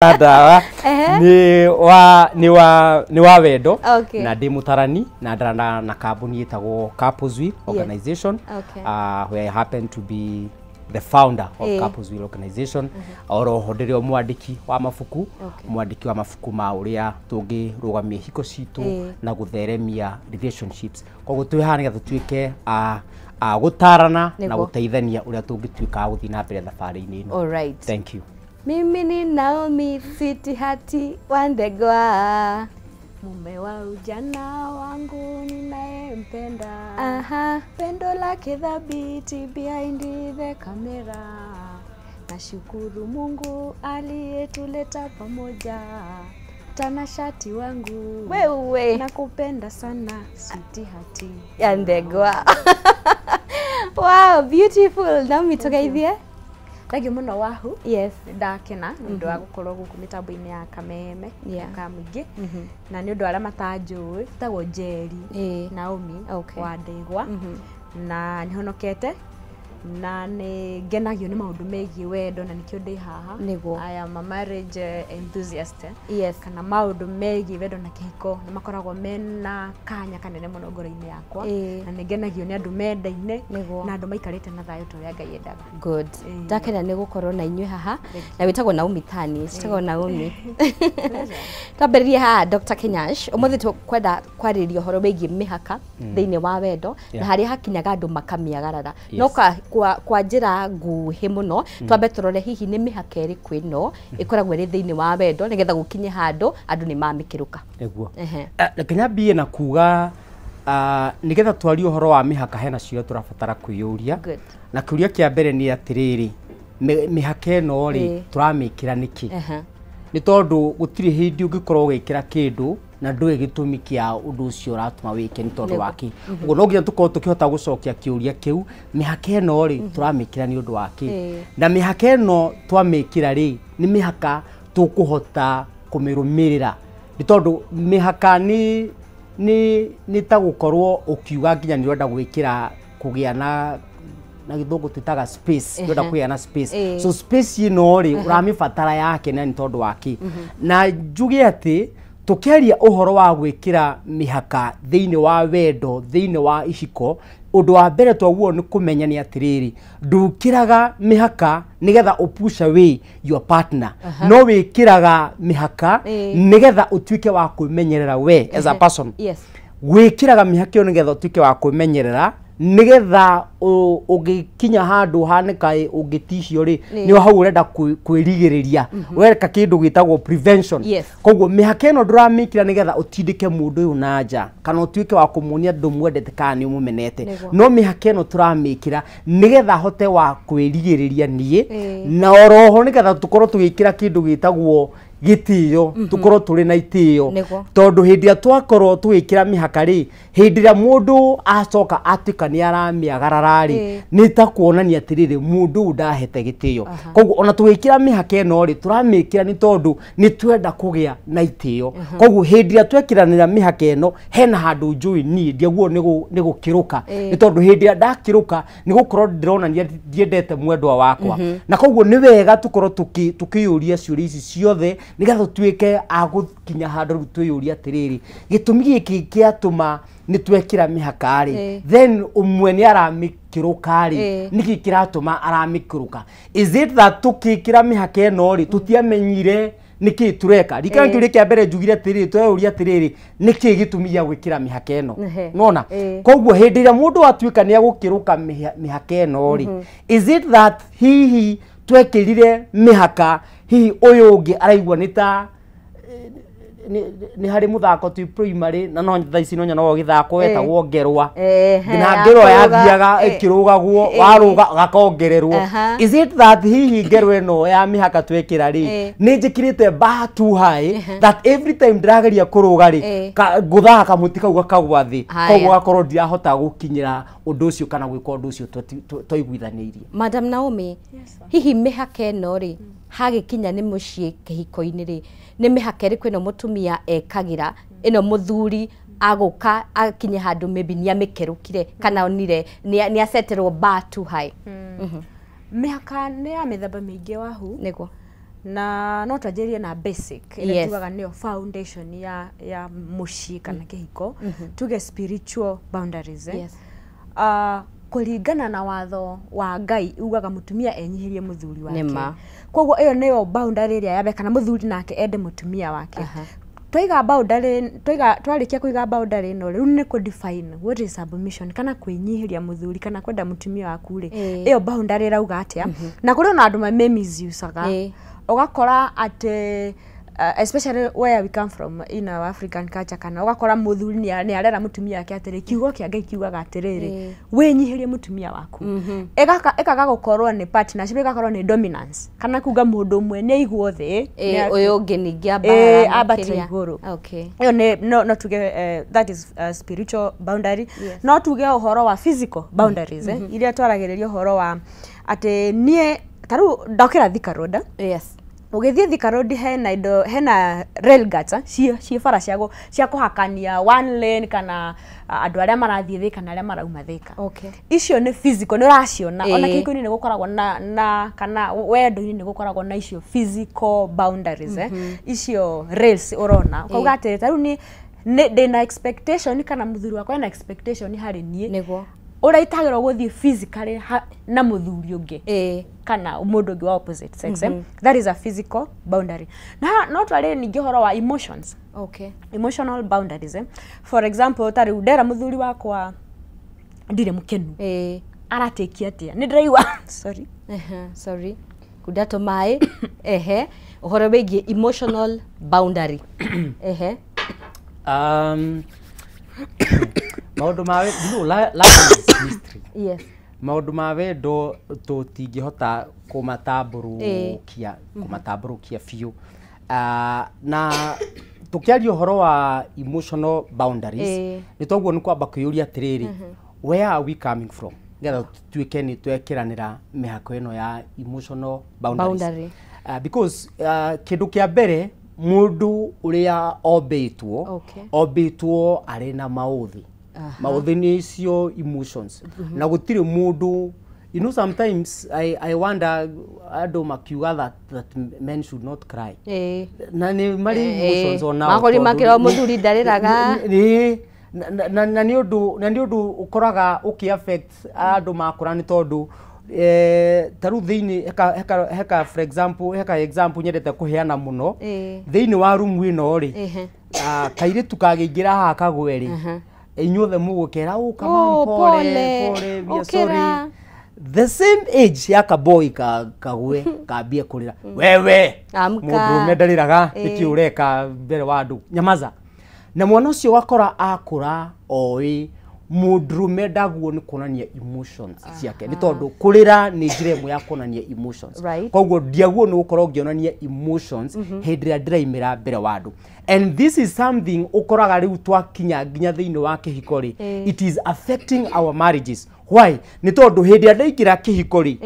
Ndawa nĩ wa wendo. Na ndĩ mũtarani na ndarana na kambuni ĩtagwo Couples Wheel Organization, where I happen to be the founder of Couples Wheel Organization. Oro ho ndĩrĩ o mwandĩki wa mabuku, mwandĩki wa mabuku ma ũrĩa tũngĩrũgamia hiko citũ na gũtheremia relationships. Koguo twĩ haha nĩgetha tũtuĩke a gũtarana na gũteithania ũrĩa tũngĩtuĩka a gũthiĩ na mbere thabarĩ-inĩ ĩno. All right. Thank you. Mimi ni Naomi Sweetheart Wandegwa. Mume wa ujana wangu ninayempenda, pendo lake thabiti behind the camera. Nashukuru Mungu aliyetuleta pamoja. Tanashati wangu, Wewe. Nakupenda sana, sweetheart. Ya Ndegwa. Wow, beautiful. Naomi, tugeithie. Thank mũno, Wahu. Ndakena nĩ ũndũ wa gũkorwo gũkũ mĩtambo-inĩ ya Kameme ka mũingĩ, na nĩ ũndũ arĩa matanjũĩ, tagwo Njeri Naomi wa Ndegwa, na nĩ honokete na nĩ ngenagio nĩ maũndũ megiĩ wendo na nĩkĩo ndĩ haha. I am a marriage enthusiast, kana maũndũ megiĩ wendo na kĩhiko nĩ makoragwo mena kanya kanene mũno ngoro-inĩ yakwa, na nĩ ngenagio nĩ andũ mendaine na andũ maikarĩte na thayũ ta ũrĩa Ngai endaga. Good. Ndakena nĩ gũkorwo na inyuĩ haha. Na wĩtagwo Naomi Tani, ciĩtagwo Naomi. Twambĩrĩrie haha, Dr. Kenyash, ũmũthĩ tũkwenda kwarĩrĩria ũhoro wĩgiĩ mĩhaka thĩinĩ wa wendo na harĩa hakinyaga andũ makamĩagarara. No kwa njĩra nguhĩ mũno, twambe tũrore hihi nĩ mĩhaka ĩrĩkũ ĩno ĩkoragwo ĩrĩ thĩinĩ wa wendo nĩgetha gũkinye handũ andũ nĩ mamĩkĩrũka. Nĩguo. Reke nyambie na kuga, nĩgetha twarie ũhoro wa mĩhaka, hena ciũria tũrabatara kwĩyũria. Na kĩũria kĩa mbere nĩ atĩrĩrĩ, mĩhaka ĩno rĩ, tũramĩkĩra nĩkĩ? Nĩ tondũ gũtirĩ hĩndĩ ũngĩkorwo ũgĩkĩra kĩndũ na ndũĩ gĩtũmi kĩa ũndũ ũcio ũratũma wĩke nĩ tondũ wa kĩ. Ũguo no nginya tũkorwo tũkĩhota gũcokia kĩũria kĩu, mĩhaka ĩno rĩ, tũramĩkĩra nĩ ũndũ wa kĩ? Na mĩhaka ĩno twamĩkĩra rĩ, nĩ mĩhaka tũkũhota kũmĩrũmĩrĩra? Nĩ tondũ mĩhaka nĩ ta gũkorwo ũkiuga nginya nĩ ũrenda gwĩkĩra kũgĩa na gĩthũngũ twĩtaga space, ũrenda kũgĩa na space. So space ĩno rĩ, ũramĩbatara yake na nĩ tondũ wa kĩ? Na njuge atĩ tũkĩaria ũhoro wa gwĩkĩra mĩhaka thĩinĩ wa wendo, thĩinĩ wa ihiko, ũndũ wa mbere twaguo nĩ kũmenya nĩ atĩrĩrĩ, ndũkĩraga mĩhaka nĩgetha ũpush away your partner, no wĩkĩraga mĩhaka nĩgetha ũtuĩke wa kwĩmenyerera we as a person. Gwĩkĩraga mĩhaka ĩyo nĩgetha ũtuĩke wa kwĩmenyerera, nĩgetha ũngĩkinya handũ hanĩka ũngĩtihio rĩ, nĩ hau ũrenda kwĩrigĩrĩria, ũreka kĩndũ gĩtagwo prevention. Koguo mĩhaka ĩno ndũramĩkĩra nĩgetha ũtindĩke mũndũ ũyũ na nja kana ũtuĩke wa kũmuonia ndũmwendete kana nĩ ũmũmenete. No mĩhaka ĩno tũramĩkĩra nĩgetha hote wa kwĩrigĩrĩria niĩ, na oroho nĩgetha tũkorwo tũgĩkĩra kĩndũ gĩtagwo gĩtĩo, tũkorwo tũrĩ na itĩo, tondũ hĩndĩ ĩrĩa twakorwo tũgĩkĩra mĩhaka rĩ, hĩndĩ ĩrĩa mũndũ acoka atuĩka nĩ aramĩagarara rĩ, nĩ ta kuonania atĩrĩrĩ, mũndũ ũyũ ndahete gĩtĩo. Koguo ona tũgĩkĩra mĩhaka ĩno rĩ, tũramĩkĩra nĩ tondũ nĩ twenda kũgĩa na itĩo. Koguo hĩndĩ ĩrĩa twekĩranĩra mĩhaka ĩno, hena handũ njũĩ niĩ ndiaguo nĩ gũkĩrũka, nĩ tondũ hĩndĩ ĩrĩa ndakĩrũka nĩ gũkorwo ndĩronania ndiendete mwendwa wakwa. Na koguo nĩ wega tũkorwo tũkĩyũria ciũria ici ciothe nĩgetha tũtuĩke a gũkinya handũ rĩu twĩyũria atĩrĩrĩ, gĩtũmi gĩkĩ kĩatũma nĩ twekĩra mĩhaka rĩ, then ũmwe nĩ aramĩkĩrũka rĩ, nĩkĩ kĩratũma aramĩkĩrũka? Is it that tũkĩkĩra mĩhaka ĩno rĩ, tũtiamenyire nĩkĩ tũreka? Rikana kĩũria kĩa mbere njugire atĩrĩrĩ, tweyũria atĩrĩrĩ, nĩkĩ gĩtũmi gĩa gwĩkĩra mĩhaka ĩno? Nona koguo hĩndĩ ĩrĩa mũndũ atuĩka nĩ agũkĩrũka mĩhaka ĩno rĩ, is it that hihi twekĩrire mĩhaka, hihi ũyũ ũngĩ araigua nĩ ta nĩ harĩ mũthako twĩ primary na no thaa ici no nyonaga ũgĩthakwo, wetagwo ngerwa, na ngerwa ya yathiaga ĩkĩrũgagwo, warũga gakongererwo. Is it that hihi ngerwa ĩno ya mĩhaka twekĩra rĩ, nĩ njĩkĩrĩte bar too high that every time ndĩrageria kũrũga rĩ, ngũthaga kamũtĩ kau gakagwa thĩ? Koguo gakorwo ndirahota gũkinyĩra ũndũ ũcio kana gwĩka ũndũ ũcio twaiguithanĩirie. Madam Naomi, hihi mĩhaka ĩno rĩ, hagĩkinya nĩ mũciĩ kĩhiko-inĩ rĩ, nĩ mĩhaka ĩrĩkũ ĩno mũtumia ekagĩra ĩno mũthuri agũka akinye handũ maybe nĩ amĩkerũkire kana onire nĩ aceterwo bar too high? Mĩhaka nĩ ya mĩthemba mĩingĩ, Wahu. Na no twanjĩrĩrie na basic ĩrĩa tugaga nĩyo foundation ya mũciĩ kana kĩhiko, tuge spiritual boundaries. Kũringana na watho wa Ngai ugaga mũtumia enyihĩrie mũthuri wake. Koguo ĩyo nĩyo boundary ĩrĩa ya mbere, kana mũthuri nake ende mũtumia wake. Twaiga boundary, twarĩkia kũiga boundary ĩno rĩu nĩ kũ define what is submission, kana kwĩnyihĩria mũthuri kana kwenda mũtumia waku rĩ, ĩyo boundary ĩrauga atĩa. Na kũrĩ ona andũ mamĩmisusaga, ũgakora atĩ especially where we come from in our African culture, kana ũgakora mũthuri nĩ arera mũtumia wake atĩrĩ, kiugo kĩa Ngai kiugaga atĩrĩrĩ, wĩnyihĩrie mũtumia waku. Ĩkaga gũkorwo nĩ partnership, ĩgakorwo nĩ dominance, kana kuga mũndũ ũmwe nĩ aigwo thĩ, ũyũ ũngĩ ningĩ ambatĩra igũrũ. Ĩyo nĩ no tuge that is spiritual boundary. No tuge ũhoro wa physical boundaries, iria twaragĩrĩria ũhoro wa atĩ niĩ ta rĩu ndokĩra Thika Road. Ũgĩthiĩ Thika Road hena indo, hena rail guards ciĩ bara cia kũhakania one lane, kana andũ arĩa marathiĩ Thika na arĩa marauma Thika. Icio nĩ physical, nĩ ũraciona. Ona kĩhiko-inĩ nĩ gũkoragwo na kana wendo-inĩ nĩ gũkoragwo na icio physical boundaries, icio rails ũrona. Ũkauga atĩrĩ, ta rĩu nĩ ndĩna expectation, kana mũthuri wakwa ena expectation harĩ niĩ ũrĩa itagĩrwo gũthiĩ physically na mũthuri ũngĩ kana mũndũ ũngĩ wa opposite sex. That is a physical boundary. Na no twarĩrie ningĩ ũhoro wa emotions. Emotional boundaries. For example, ta rĩu ndera mũthuri wakwa ndirĩ mũkenu, aratĩkia atĩa, nĩ ndĩraigua sorry sorry kunda tũmaĩ. Ehe, ũhoro wĩgiĩ emotional boundary. Ehe. Maũndũ ma you know, love is mystery. Maũndũ ma wendo tũtingĩhota kũmatambũrũkia biũ. Na tũkĩaria ũhoro wa emotional boundaries, nĩ toguo nĩ kwamba kwĩyũria atĩrĩrĩ, where are we coming from, nĩgetha tuĩke nĩ twekĩranĩra mĩhaka ĩno ya emotional boundaries. Because kĩndũ kĩa mbere, mũndũ ũrĩa ombĩtwo, ombĩtwo arĩ na maũthĩ. Maũthĩ nĩ icio emotions. Na gũtirĩ mũndũ, you know, sometimes I wonder andũ makiuga that men should not cry. Na nĩ marĩ emotions onao. Makori makĩra mũthuri ndarĩraga. Na nĩ ũndũ ũkoraga ũkĩ affect andũ makũra, nĩ tondũ ta rĩu thĩinĩ heka for example, heka example nyendete kũheana mũno. Thĩinĩ wa room ĩno rĩ, kairĩtu kagĩingĩra haha kagwe rĩ, inyuothe mũgũkera, oh, come on, pole pole, we are sorry. The same age ya kaboy kagwe kambie kũrĩra, wewe mũndũrũme ndarĩraga, nĩkĩ ũreka mbere wa andũ, nyamaza. Na mwana ũcio wakora akũra oĩ mũndũrũme ndaguo nĩ kuonania emotions ciake, nĩ tondũ kũrĩra nĩ njĩra ĩmwe ya kuonania emotions. Koguo ndiaguo nĩ gũkorwo ngĩonania emotions hĩndĩ ĩrĩa ndĩraimĩra mbere wa andũ. And this is something ũkoraga rĩu twakinya nginya thĩinĩ wa kĩhiko rĩ, it is affecting our marriages. Why? Nĩ tondũ hĩndĩ ĩrĩa ndaingĩra kĩhiko rĩ,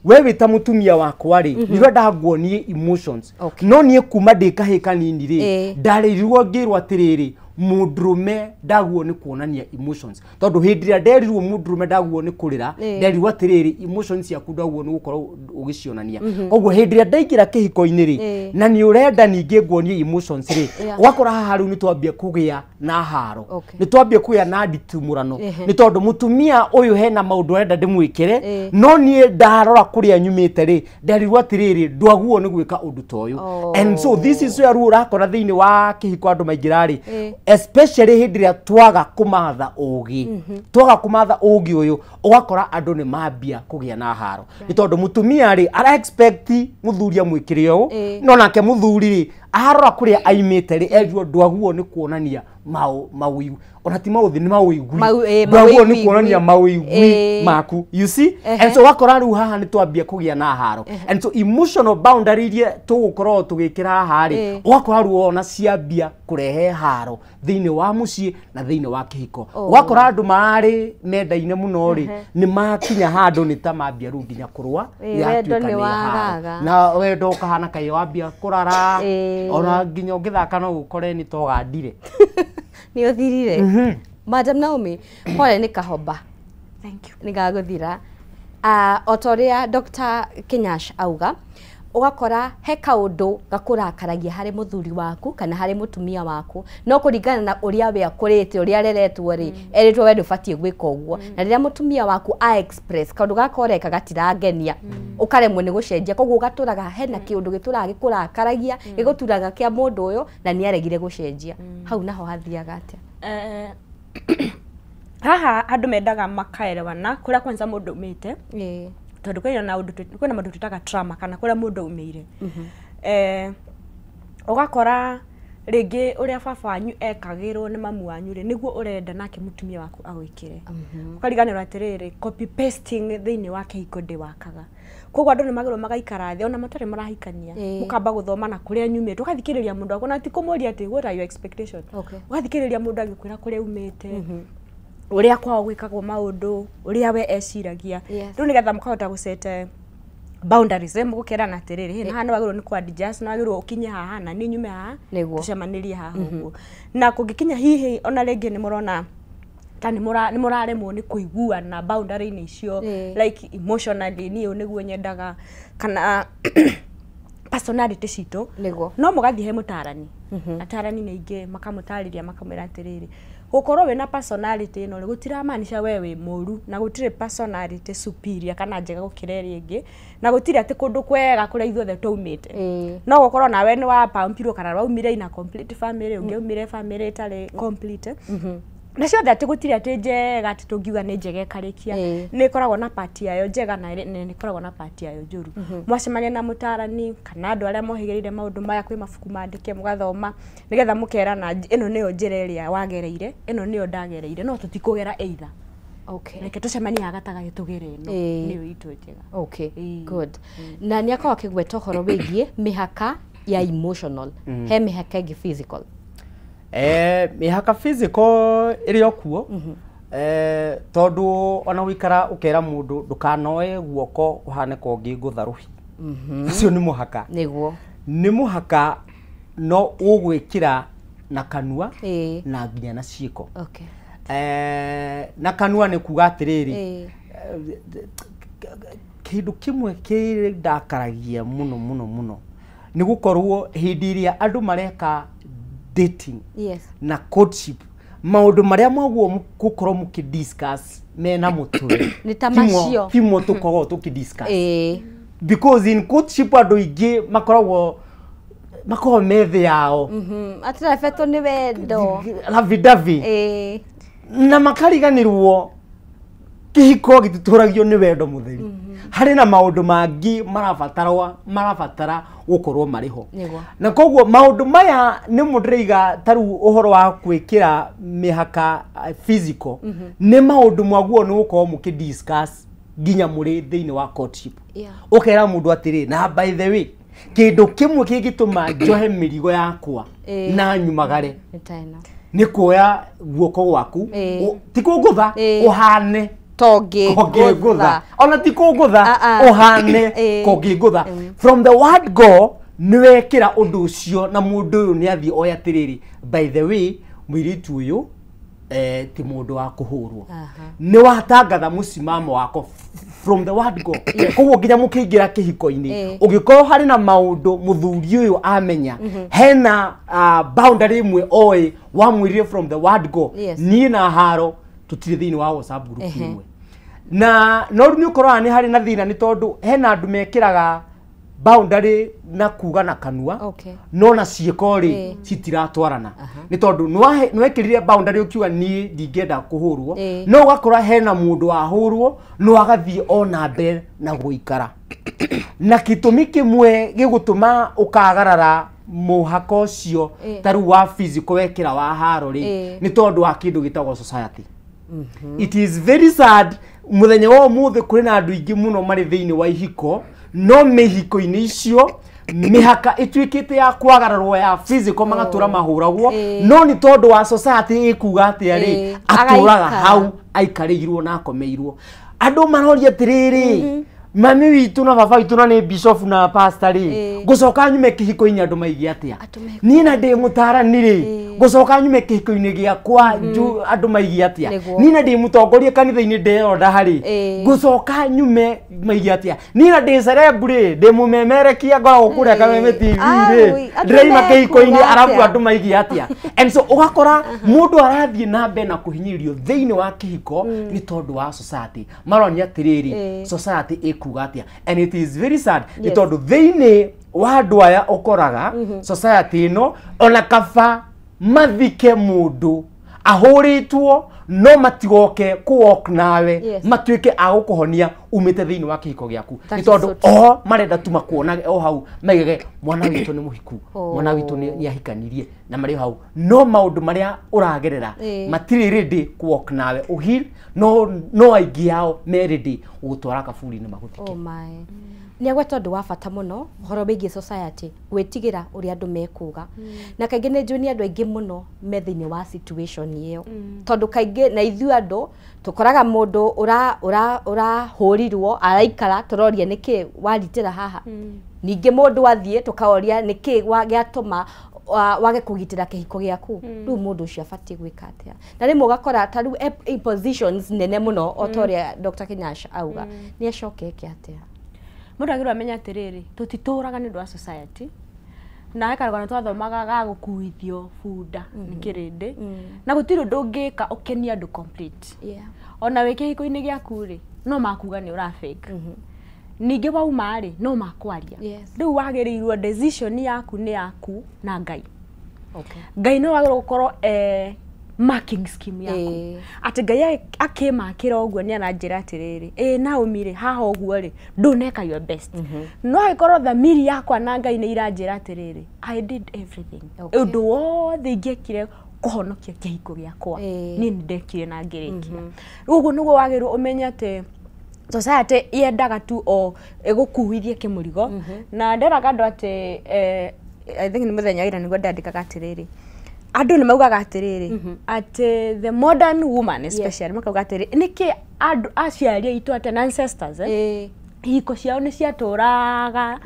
we wĩ ta mũtumia wakwa rĩ, nĩ ũrenda nguonie emotions. No niĩ kuma ndĩ kahĩĩ kanini rĩ, ndarĩrirwo ngĩrwo atĩrĩrĩ, mũndũrũme ndaguo nĩ kuonania emotions. Tondũ hĩndĩ ĩrĩa nderirwo mũndũrũme ndaguo nĩ kũrĩra, nderirwo atĩrĩrĩ, emotions ciaku ndaguo nĩ gũkorwo ũgĩcionania. Koguo hĩndĩ ĩrĩa ndaingĩra kĩhiko-inĩ rĩ, na nĩ ũrenda ningĩ nguonie emotions rĩ, ũgakora haha rĩu nĩ twambia kũgĩa na haro, nĩ twambia kũgĩa na nditimũrano, nĩ tondũ mũtumia ũyũ hena maũndũ arenda ndĩmwĩkĩre, no niĩ ndarora kũrĩa nyumĩte rĩ, nderirwo atĩrĩrĩ, ndwaguo nĩ gwĩka ũndũ ta ũyũ. And so this is where rĩu ũrakora thĩinĩ wa kĩhiko andũ maingĩra rĩ, especially hĩndĩ ĩrĩa twaga kũmatha ũgĩ, twaga kũmatha ũgĩ ũyũ, ũgakora andũ nĩ mambia kũgĩa na haro, nĩ tondũ mũtumia rĩ ara expect mũthuri amwĩkĩre ũũ, no nake mũthuri rĩ arora kũrĩa aimĩte rĩ, erirwo ndwaguo nĩ kuonania mawĩigwi, ona ti maũthĩ nĩ mawĩigwi, ndwaguo nĩ kuonania mawĩigwi maku, you see. And so wakora rĩu haha nĩ twambia kũgĩa na haro. And so emotional boundary iria tũgũkorwo tũgĩkĩra haha rĩ, ũgakora rĩu ona ciambia kũrehe haro thĩinĩ wa mũciĩ na thĩinĩ wa kĩhiko. Ũgakora andũ marĩ mendaine mũno rĩ, nĩ makinya handũ nĩ ta mambia rĩu nginya kũrũa, wendo nĩ wagaga, na wendo ũkahana kaĩ wambia kũrara, ona nginya ũngĩthaka no ũkore nĩ togandire, nĩ ũthirire. Madam Naomi, pole nĩ kahoba. Thank you. Nĩ gagũthira. O ta ũrĩa Dr. Kinyash auga, Ũgakora he kaũndũ gakũrakaragia harĩ mũthuri waku kana harĩ mũtumia waku, no kũringana na ũrĩa we akũrĩte, ũrĩa areretwo rĩ, erĩtwo we ndũbatiĩ gwĩka ũguo. Na rĩrĩa mũtumia waku a express kaũndũ gaka ũreka gatirangenia, ũkaremwo nĩ gũcenjia, koguo ũgatũraga hena kĩũndũ gĩtũraga gĩkũrakaragia, gĩgũturaga kĩa mũndũ ũyũ na nĩ aregire gũcenjia. Hau naho hathiaga atĩa? Haha andũ mendaga makaerewana kũrĩa kwanza mũndũ umĩte, tondũ kwĩna na ũndũ kwĩna maũndũ twĩtaga trauma kana kũrĩa mũndũ umĩire. Ũgakora rĩngĩ ũrĩa baba wanyu ekagĩrwo nĩ mamu wanyu rĩ, nĩguo ũrenda nake mũtumia waku agwĩkĩre. Ũkariganĩrwo atĩrĩrĩ, copy pasting thĩinĩ wa kĩhiko ndĩwakaga. Koguo andũ nĩ magĩrĩirwo magaikara thĩ ona matarĩ marahikania, mũkamba gũthoma na kũrĩa nyumĩte, ũgathikĩrĩria mũndũ waku, na ti kũmũria atĩ what are your expectations. Ũgathikĩrĩria mũndũ agĩkwĩra kũrĩa umĩte, ũrĩa kwao gwĩkagwo maũndũ, ũrĩa we eciragia. Rĩu nĩgetha mũkahota gũset boundaries, mũgũkerana atĩrĩrĩ, haha nĩ wagĩrĩirwo nĩ kũ-adjust, nĩ wagĩrĩirwo ũkinye haha na niĩ nyume haha, tũcemanĩrie haha ũguo. Na kũngĩkinya hihi ona rĩngĩ nĩ mũrona ta nĩ mũraremwo nĩ kũiguana boundary-inĩ icio, like emotionally niĩ ũũ nĩguo nyendaga, kana personality citũ, no mũgathiĩ he mũtarani. Atarani nĩ aingĩ, makamũtarĩria makamwĩra atĩrĩrĩ, gũkorwo wĩna personality ĩno rĩ, gũtiramaanisha we wĩ mũru, na gũtirĩ personality superior kana njega gũkĩra ĩrĩa ĩngĩ, na gũtirĩ atĩ kũndũ kwega kũrĩa ithuothe twaumĩte. No gũkorwo nawe nĩ wapampirwo kana waumire in a complete family, ũngĩ aumire family ĩtarĩ complete. Na ciothe atĩ gũtirĩ atĩ njega atĩ tũngiuga nĩ njega ĩkarĩkia, nĩ ĩkoragwo na part yayo njega na nĩ ĩkoragwo na part yayo njũru. Mwacemania na mũtarani kana andũ arĩa mohĩgĩrĩire maũndũ maya, kwĩ mabuku mandĩke mũgathoma, nĩgetha mũkerana ĩno nĩyo njĩra ĩrĩa wagereire, ĩno nĩyo ndagereire, no tũtikũgera either. Reke tũcemanie haha gatagatĩ tũgere ĩno, nĩyo itũ njega. Good. Na nĩ akorwo akĩgweta ũhoro wĩgiĩ mĩhaka ya emotional, he mĩhaka ĩngĩ physical. Mĩhaka physical ĩrĩ o kuo, tondũ ona gũikara ũkera mũndũ ndũkanoe guoko ũhane ka ũngĩngũtha rũhi, ũcio nĩ mũhaka. Nĩguo. Nĩ mũhaka, no ũgwĩkĩra na kanua na nginya na ciĩko. Na kanua nĩ kuga atĩrĩrĩ, kĩndũ kĩmwe kĩndakaragia mũno mũno mũno nĩ gũkorwo hĩndĩ ĩrĩa andũ mareka dating na courtship, maũndũ marĩa mwaguo gũkorwo mũkĩ-discuss mena mũtwe nĩ ta macio timo tũkoragwo tũkĩ-discuss, because in courtship andũ aingĩ makoragwo methe yao, atĩrebetwo nĩ wendo lovey-dovey, na makariganĩrwo kĩhiko gĩtitũragio nĩ wendo mũtheri. Harĩ na maũndũ mangĩ marabatara gũkorwo marĩ ho. Na koguo maũndũ maya nĩ mũndĩraiga ta rĩu ũhoro wa gwĩkĩra mĩhaka physical, nĩ maũndũ mwaguo nĩ gũkorwo mũkĩ discuss nginya mũrĩ thĩinĩ wa courtship. Ũkera mũndũ atĩrĩ, na by the way, kĩndũ kĩmwe kĩngĩtũma njohe mĩrigo yakwa na nyumagare nĩ kuoya guoko gwaku, ti kũngũtha, ũhane kongĩngũtha, ona ti kũngũtha, ũhane kongĩngũtha. From the word go nĩ wekĩra ũndũ ũcio, na mũndũ ũyũ nĩ athiĩ oya atĩrĩrĩ, by the way, mũirĩtu ũyũ ti mũndũ wa kũhũrwo, nĩ watangatha mũcimamo wako from the word go. Koguo nginya mũkĩingĩra kĩhiko-inĩ, ũngĩkorwo harĩ na maũndũ mũthuri ũyũ amenya, hena boundary ĩmwe oĩ wamwĩrire from the word go, niĩ na haro tũtirĩ thĩinĩ wa WhatsApp group ĩmwe. Na no rĩu nĩ ũkoraga nĩ harĩ na thĩna, nĩ tondũ hena andũ mekĩraga boundary na kuga na kanua, no na ciĩko rĩ citiratwarana, nĩ tondũ nĩwekĩrire boundary ũkiuga niĩ ndingĩenda kũhũrwo, no ũgakora hena mũndũ wahũrwo no agathiĩ ona mbere na gũikara. Na gĩtũmi kĩmwe gĩgũtũma ũkagarara mũhaka ũcio ta rĩu wa physical wekĩra wa haro rĩ, nĩ tondũ wa kĩndũ gĩtagwo society. It is very sad mũthenya wa ũmũthĩ kũrĩ na andũ aingĩ mũno marĩ thĩinĩ wa ihiko, no mĩhiko-inĩ icio mĩhaka ĩtuĩkĩte ya kwagararwo ya physical, magatũra mahũragwo, no nĩ tondũ wa society ĩkuga atĩa rĩ, atũraga hau aikarĩirwo na akomeirwo. Andũ maroria atĩrĩrĩ, Mami witũ na baba witũ na nĩ bishop na pastor rĩ, ngũcoka nyume kĩhiko-inĩ andũ maigie atĩa? Niĩ na ndĩ mũtaarani rĩ, ngũcoka nyume kĩhiko-inĩ gĩakwa andũ maigie atĩa? Niĩ na ndĩ mũtongoria kanitha-inĩ nderonda harĩ, ngũcoka nyume maigie atĩa? Niĩ na ndĩ celeb rĩ, ndĩ mũmemerekia ngoragwo kũrĩa Kameme TV rĩ, ndĩraima kĩhiko-inĩ arabu andũ maigie atĩa? And so ũgakora mũndũ arathiĩ na mbere na kũhinyĩrĩrio thĩinĩ wa kĩhiko nĩ tondũ wa society. Maronia atĩrĩrĩ, society ĩkuga atĩa? And it is very sad nĩ tondũ thĩinĩ wa andũ aya ũkoraga society ĩno ona kaba mathike mũndũ ahũrĩtwo no matigoke kũwalk nawe, matuĩke a gũkũhonia umĩte thĩinĩ wa kĩhiko gĩaku nĩ tondũ o marenda tu makuona o hau maigage mwana witũ nĩ mũhiku, mwana witũ nĩ ahikanirie na marĩ hau, no maũndũ marĩa ũragerera matirĩ ready kũwalk nawe ũheal, no aingĩ ao me ready gũgũtwara kaburi-inĩ magũthike. Nĩ agweta ũndũ wa bata mũno ũhoro wĩgiĩ society gwĩtigĩra ũrĩa andũ mekuga, na kaingĩ nĩ njũĩ nĩ andũ aingĩ mũno me thĩinĩ wa situation ĩyo, tondũ kaingĩ na ithuĩ andũ tũkoraga mũndũ ũrahũrirwo araikara tũroria nĩkĩ waritĩra haha, ningĩ mũndũ athiĩ tũkaoria nĩkĩ gĩatũma wage kũgitĩra kĩhiko gĩaku. Rĩu mũndũ ũcio abatiĩ gwĩka atĩa? Na rĩmwe ũgakora ta rĩu positions nene mũno o ta ũrĩa Dr. Kinyash auga, nĩ acoke eke atĩa? Mũndũ agĩrĩirwo amenye atĩrĩrĩ, tũtitũraga nĩ ũndũ wa society, na he karũgano twathomaga ga gũkuithio bunda nĩ kĩrĩndĩ, na gũtirĩ ũndũ ũngĩka ũkenie andũ complete. Ona wĩ kĩhiko-inĩ gĩaku rĩ, no makuga nĩ ũra fake, ningĩ wauma rĩ, no makwaria. Rĩu wagĩrĩirwo decision yaku nĩ yaku na Ngai. Ngai nĩ wagĩrĩirwo gũkorwo marking scheme yaku, atĩ Ngai akĩmakĩra ũguo nĩ aranjĩra atĩrĩrĩ, ĩ Naomi rĩ, haha ũguo rĩ, ndũneka your best, no angĩkorwo thamiri yakwa na Ngai nĩ iranjĩra atĩrĩrĩ, I did everything, ũndũ wothe ingĩekire kũhonokia kĩhiko gĩakwa niĩ nĩ ndekire na ngĩrĩkia. Rĩu ũguo nĩguo wagĩrĩirwo ũmenye atĩ society yendaga tu o ĩgũkuithie kĩmũrigo. Na nderaga andũ atĩ I think nĩ mũthenya wa ira nĩguo ndandĩkaga atĩrĩrĩ, andũ nĩ maugaga atĩrĩrĩ atĩ the modern woman especially makauga atĩrĩ, nĩkĩ andũ aciari aitũ atĩ na ancestors ihiko ciao nĩ ciatũraga,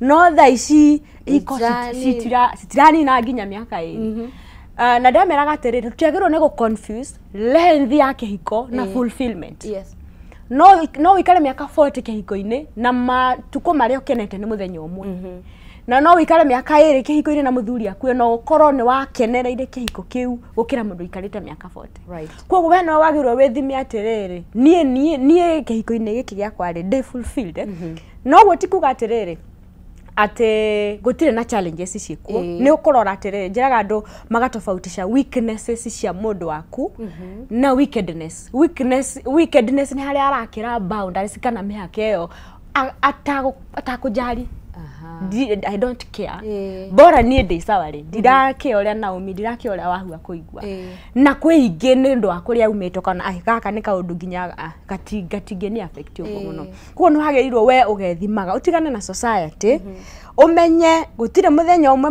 no thaa ici ihiko citiranina nginya mĩaka ĩrĩ. Na ndameraga atĩrĩrĩ, tũtiagĩrĩirwo nĩ gũ confuse length ya kĩhiko na fulfillment. No wĩikare mĩaka 40 kĩhiko-inĩ na matukũ marĩa ũkenete nĩ mũthenya ũmwe, na no wĩikare mĩaka 2 kĩhiko-inĩ na mũthuri akue, no ũkorwo nĩ wakenereire kĩhiko kĩu gũkĩra mũndũ ũikarĩte mĩaka 40. Koguo we no wagĩrĩirwo wĩthime atĩrĩrĩ, niĩ kĩhiko-inĩ gĩkĩ gĩakwa rĩ, ndĩ fulfilled. No ũguo ti kuga atĩrĩrĩ atĩ gũtirĩ na challenges ciĩkuo, nĩ ũkũrora atĩrĩrĩ, njĩraga andũ magatofautisha weaknesses cia mũndũ waku na wickedness. Wickedness nĩ harĩa arakĩra boundaries kana mĩhaka ĩyo atakũjari. I don't care, bora niĩ ndĩ sawa rĩ, ndirakĩa ũrĩa Naomi, ndirakĩa ũrĩa Wahu akũigua, na kwĩ ingĩ nĩ ũndũ wa kũrĩa aumĩte, kana gaka nĩ kaũndũ nginya gatingĩ affect ũguo mũno. Koguo nĩ wagĩrĩirwo we ũgethimaga ũtigane na society, ũmenye gũtirĩ mũthenya ũmwe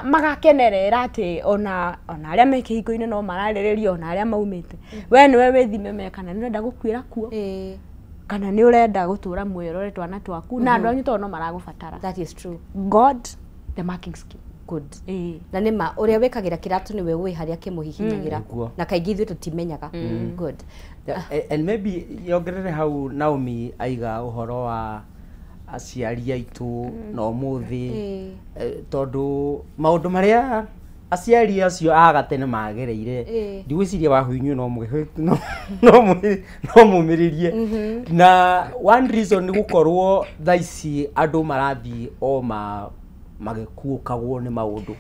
magakenerera atĩ ona arĩa me kĩhiko-inĩ no mararĩrĩria, ona arĩa maumĩte. We nĩwe wĩthime me kana nĩ ũrenda gũkuĩra kuo, kana nĩ ũrenda gũtũra muoyo ũrore twana twaku, na andũ anyu tondũ no maragũbatara. That is true. God the marking scheme. Good. Na nĩ ma ũrĩa wĩkagĩra kĩratũ nĩwe ũĩ harĩa kĩmũhihinyagĩra, na kaingĩ ithuĩ tũtimenyaga. Good. And maybe yongerere hau Naomi aiga ũhoro wa aciari aitũ na ũmũthĩ, tondũ maũndũ marĩa aciari acio a gatene magereire, ndigwĩciria Wahu inyuĩ no mũmĩrĩrie. Na one reason nĩ gũkorwo thaa ici andũ marathiĩ o magĩkuũkagwo nĩ maũndũ,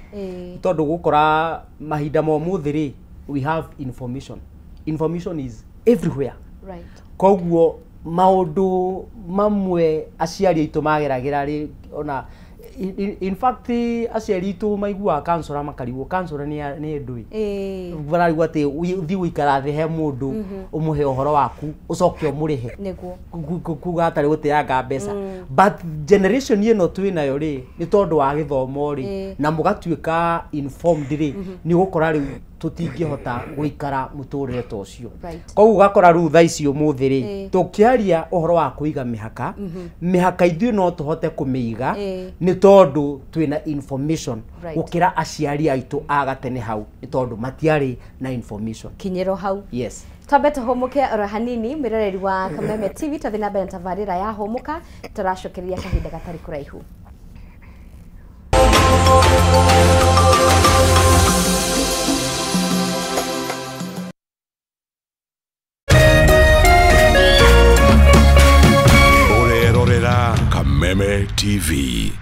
tondũ gũkora mahinda ma ũmũthĩ rĩ, we have information. Information is everywhere. Koguo maũndũ mamwe aciari aitũ mageragĩra rĩ, ona in fact aciari aitũ maiguaga kansora makarigwo kansora nĩ ndũĩ, mararigwo atĩ ũthiĩ gũikara thĩ he mũndũ ũmũhe ũhoro waku ũcoke ũmũrĩhe, kuga atarĩ gũteanga mbeca. But generation ĩno twĩ nayo rĩ, nĩ tondũ wa gĩthomo rĩ, na mũgatuĩka informed rĩ, nĩ ũgũkora rĩu tũtingĩhota gũikara mũtũrĩre ta ũcio. Koguo ũgakora rĩu thaa ici ũmũthĩ rĩ, tũkĩaria ũhoro wa kũiga mĩhaka, mĩhaka ithuĩ no tũhote kũmĩiga nĩ tondũ twĩna information gũkĩra aciari aitũ a gatene hau, nĩ tondũ matiarĩ na information. Kinyĩro hau. Yes. Twambe tũhũmũke oro hanini mwĩroreri wa Kameme TV, twathiĩ na mbere na tabarĩra ya Hũmũka, tũracokereria kahinda gatarĩ kũraihu. Kameme TV.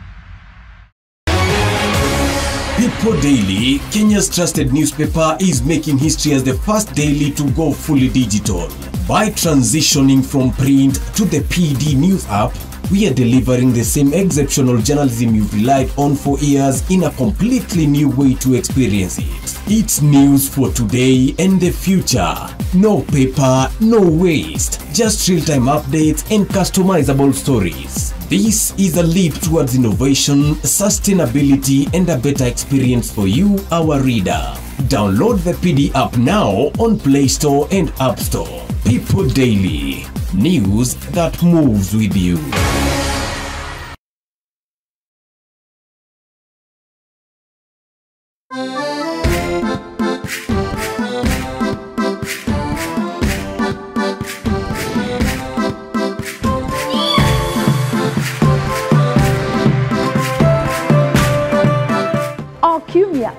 People Daily, Kenya's trusted newspaper, is making history as the first daily to go fully digital. By transitioning from print to the PD News app, we are delivering the same exceptional journalism you've relied on for years in a completely new way to experience it. It's news for today and the future. No paper, no waste. Just real-time updates and customizable stories. This is a leap towards innovation, sustainability, and a better experience for you, our reader. Download the PD app now on Play Store and App Store. People Daily. News that moves with you.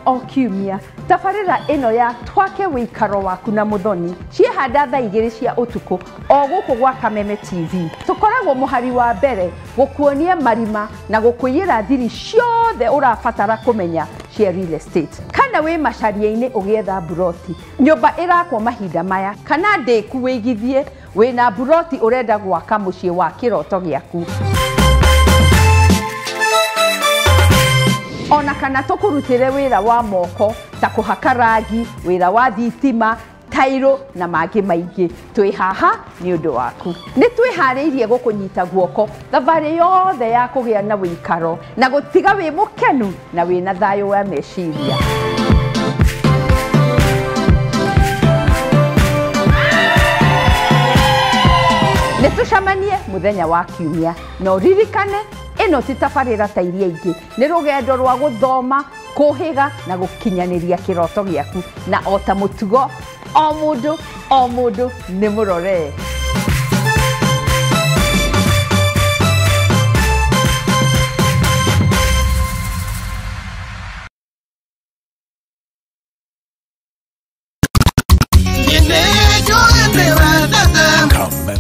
O kiumia tabarĩra ĩno ya Twake Wĩikaro Waku na Mũthoni ciehanda thaa 2 cia ũtukũ o gũkũ gwa Kameme TV. Tũkoragwo mũhari wa mbere gũkuonia marima na gũkũiyĩra thiri ciothe ũrabatara kũmenya cia real estate. Kana wĩ macaria-inĩ ũgĩetha mburoti, nyũmba ĩrakwo mahinda maya, kana ndĩku wĩigithie wĩna mburoti ũrenda gwaka mũciĩ wa kĩroto gĩaku. Ona kana tũkũrutĩre wĩra wa moko ta kũhaka rangi, wĩra wa thitima, tairo na mangĩ maingĩ. Twĩ haha nĩ ũndũ waku. Nĩ twĩharĩirie gũkũnyita guoko thabarĩ yothe ya kũgĩa na wĩikaro na gũtiga wĩ mũkenu na wĩna thayũ wa meciria. Nĩ tũcemanie mũthenya wa kiumia na ũririkane ĩno ti tabarĩra ta iria ingĩ, nĩ rũgendo rwa gũthoma, kũhĩga na gũkinyanĩria kĩroto gĩaku, na o ta mũtugo o mũndũ nĩ mũrore.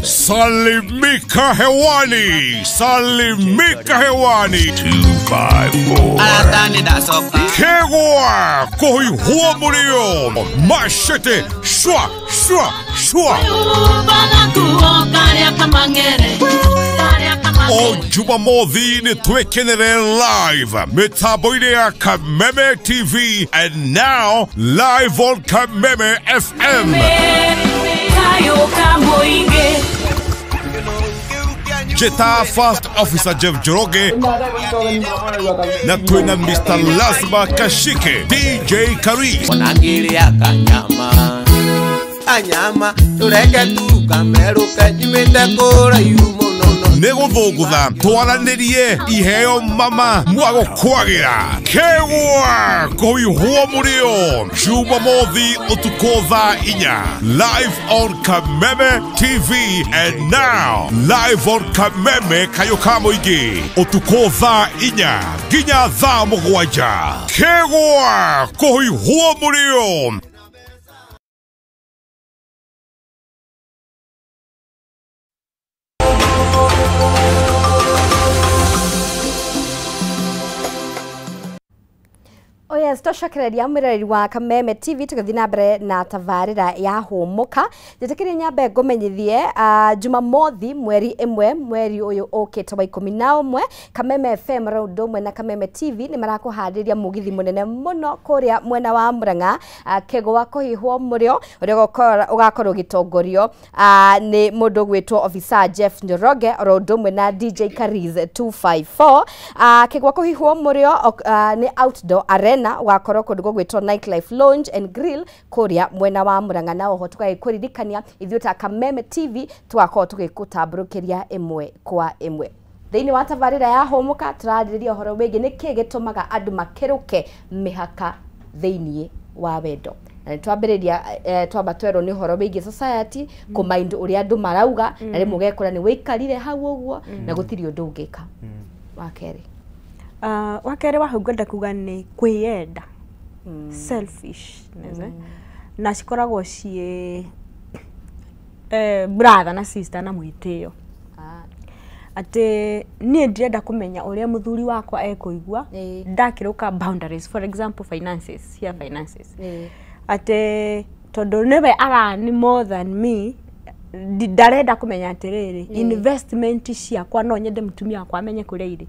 Salimika hewani, salimika hewani. 254. Kegwa kohi huo machete shwa shwa shwa. O Jumamothi ni twekenere live mitaboine ya Kameme TV and now live on Kameme FM. Jeta First Officer Jeff Njoroge na twina Mr. Lazma Kashike, DJ Karis. Negũthũngũtha twaranĩrie iheo mama mwagũkwagĩra Kegwa kũihwo mũrĩo Jumamothi ũtukũ thaa 4 live on Kameme TV and now live on Kameme Kayũ ka Mũingĩ ũtukũ thaa 4 nginya thaa 7. Kegwa kũihwo mũrĩo. Oh yes, twacokereria mwĩroreri wa Kameme TV tũgĩthiĩ na mbere na tabarĩra ya Hũmũka. Njĩtĩkĩrie nyambe ngũmenyithie Jumamothi mweri 1 mweri ũyũ ũkĩte wa 11 Kameme FM ro ũndũ ũmwe na Kameme TV nĩ marakũharĩria mũgithi mũnene mũno kũrĩa mwena wa Murang'a Kegwa kũhihwo mũrĩo ũrĩa ũgakorwo ũgĩtongorio nĩ mũndũ ũgwĩtwo Officer Jeff Njoroge oro ũndũ ũmwe na DJ Kariz 254. Kegwa kũhihwo mũrĩo nĩ outdoor arena. Wena ũgakorwo kũndũ gũgwĩtwo Nightlife Lounge and Grill kũrĩa mwena wa Murang'a. Na oho tũgagĩkũririkania ithuĩ ta Kameme TV tũgakorwo tũgĩkũtambũrũkĩria ĩmwe kwa ĩmwe. Thĩinĩ wa tabarĩra ya Hũmũka tũrarĩrĩria ũhoro wĩgiĩ nĩkĩĩ gĩtũmaga andũ makĩrũke mĩhaka thĩinĩ wa wendo. Na nĩtwambĩrĩria twamba twerwo nĩ ũhoro wĩgiĩ society kũmind ũrĩa andũ marauga, na rĩmwe ũgekora nĩ wĩikarire hau ũguo na gũtirĩ ũndũ ũngĩka. Wa kerĩ, wa kerĩ wa hau ngwenda kuga nĩ kwĩyenda, selfishness, na cikoragwo ciĩ brother na sister na mwĩtĩo. Atĩ niĩ ndirenda kũmenya ũrĩa mũthuri wakwa ekũigua ndakĩrũka boundaries, for example finances, here finances. Atĩ tondũ nĩwe arani more than me, ndarenda kũmenya atĩrĩrĩ investment ciakwa no nyende mũtumia wakwa amenye kũrĩa irĩ,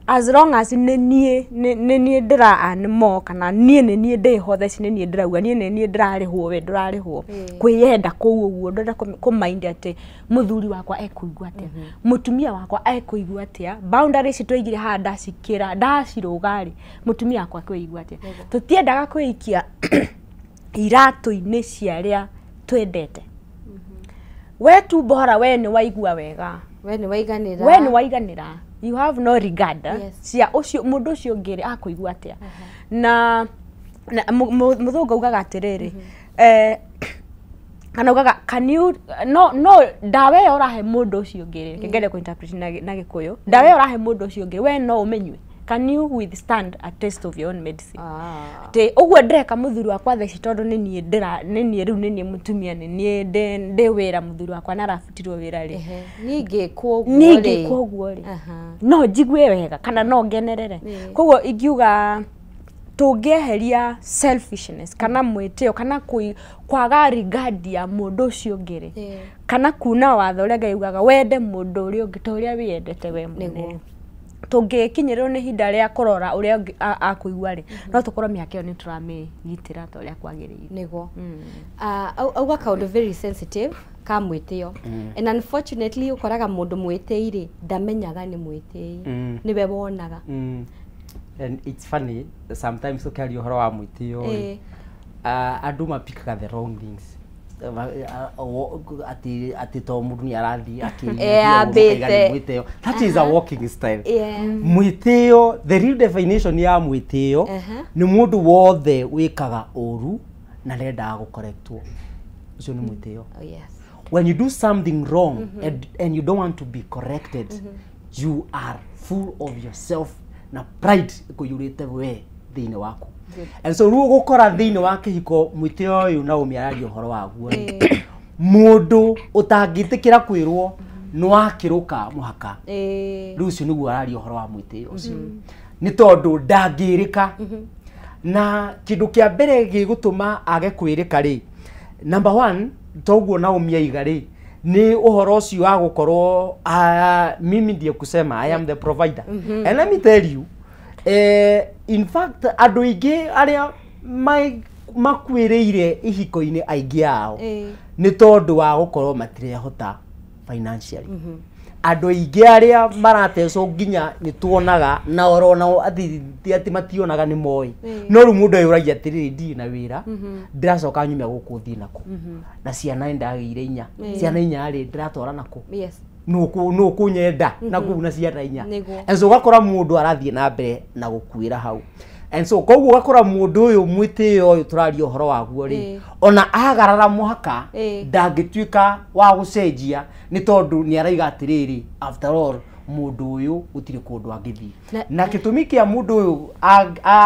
as long as nĩ niĩ ndĩra earn more, kana niĩ nĩ niĩ ndĩho thaa ici, nĩ niĩ ndĩrauga, niĩ nĩ niĩ ndĩrarĩhwo, we ndũrarĩhwo. Kwĩyenda kũu ũguo, ndĩrenda kũmind atĩ mũthuri wakwa ekũigua atĩa, mũtumia wakwa ekũigua atĩa, boundaries ici twaigire haha ndacikĩra ndacirũga rĩ, mũtumia wakwa ekũigua atĩa. Tũtiendaga kwĩikia iratũ-inĩ cia arĩa twendete. We tu bora we nĩ waigua wega, we nĩ waiganĩra, we nĩ waiganĩra, you have no regard cia ũcio mũndũ ũcio ũngĩ rĩ akũigua atĩa. Na mũthũngũ augaga atĩrĩrĩ, kana augaga can you no ndawa ĩyo ũrahe mũndũ ũcio ũngĩ rĩ, ngende kũ-interpret na Gĩkũyũ, ndawa ĩyo ũrahe mũndũ ũcio ũngĩ we no ũmĩnyue, can you withstand a taste of your own medicine? Te ũguo ndĩreka mũthuri wakwa thaa ici tondũ nĩ niĩ ndĩra nĩ niĩ rĩu nĩ niĩ mũtumia, nĩ niĩ ndĩ wĩra, mũthuri wakwa nĩ arabutirwo wĩra rĩ, niĩ ngĩkwo ũguo rĩ no njigue wega kana no ngenerere. Koguo ingiuga tũngĩeheria selfishness kana mwĩtĩo kana kwaga regard ya mũndũ ũcio ũngĩ rĩ, kana kuna watho ũrĩa Ngai ugaga wende mũndũ ũrĩa ũngĩ ta ũrĩa wĩyendete we mwene, tũngĩkinyĩrĩrwo nĩ ihinda rĩa kũrora ũrĩa akũigua rĩ, no tũkorwo mĩhaka ĩyo nĩ tũramĩgitĩra ta ũrĩa kwagĩrĩire. Nĩguo auga kaũndũ very sensitive ka mwĩtĩo, and unfortunately ũkoraga mũndũ mwĩtĩi rĩ ndamenyaga nĩ mwĩtĩi, nĩwe wonaga. And it's funny sometimes ũkĩaria ũhoro wa mwĩtĩo rĩ, andũ mapikaga the wrong things. Ati to mũndũ nĩ arathiĩ akĩria mwĩtĩo. That is a walking style. Mwĩtĩo, the real definition ya mwĩtĩo nĩ mũndũ wothe wĩkaga ũru na ndendaga gũkorektwo. Ũcio nĩ mwĩtĩo. When you do something wrong and you don't want to be corrected, you are full of yourself na pride ĩkũiyũrĩte we thĩinĩ waku. And so rĩu ũgũkora thĩinĩ wa kĩhiko mwĩtĩo ũyũ Naomi araria ũhoro waguo rĩ, mũndũ ũtangĩtĩkĩra kwĩrwo nĩ wakĩrũka mũhaka, rĩu ũcio nĩguo araria ũhoro wa mwĩtĩo ũcio, nĩ tondũ ndangĩrĩka. Na kĩndũ kĩa mbere gĩgũtũma age kwĩrĩka rĩ, number one, toguo Naomi aiga rĩ, nĩ ũhoro ũcio wa gũkorwo mimi ndiye kusema I am the provider. And let me tell you, in fact andũ aingĩ arĩa makuĩrĩire ihiko-inĩ aingĩ ao nĩ tondũ wa gũkorwo matirehota financially. Andũ aingĩ arĩa maratecwo nginya nĩ tuonaga na oronao atĩ mationaga nĩ moĩ, no rĩu mũndũ eyũragia atĩrĩrĩ, ndirĩ na wĩra, ndĩracoka nyume gũkũ thiĩ nakũ, na ciana nĩ ndagĩire inya, ciana inya rĩ ndĩratwara nakũ, nũ kũnyenda na kũu na ciana inya. And so ũgakora mũndũ arathiĩ na mbere na gũkuĩra hau. And so koguo ũgakora mũndũ ũyũ mwĩtĩo ũyũ tũraria ũhoro waguo rĩ, ona agarara mũhaka ndangĩtuĩka wa gũcenjia, nĩ tondũ nĩ araiga atĩrĩrĩ, after all mũndũ ũyũ gũtirĩ kũndũ angĩthiĩ. Na gĩtũmi kĩa mũndũ ũyũ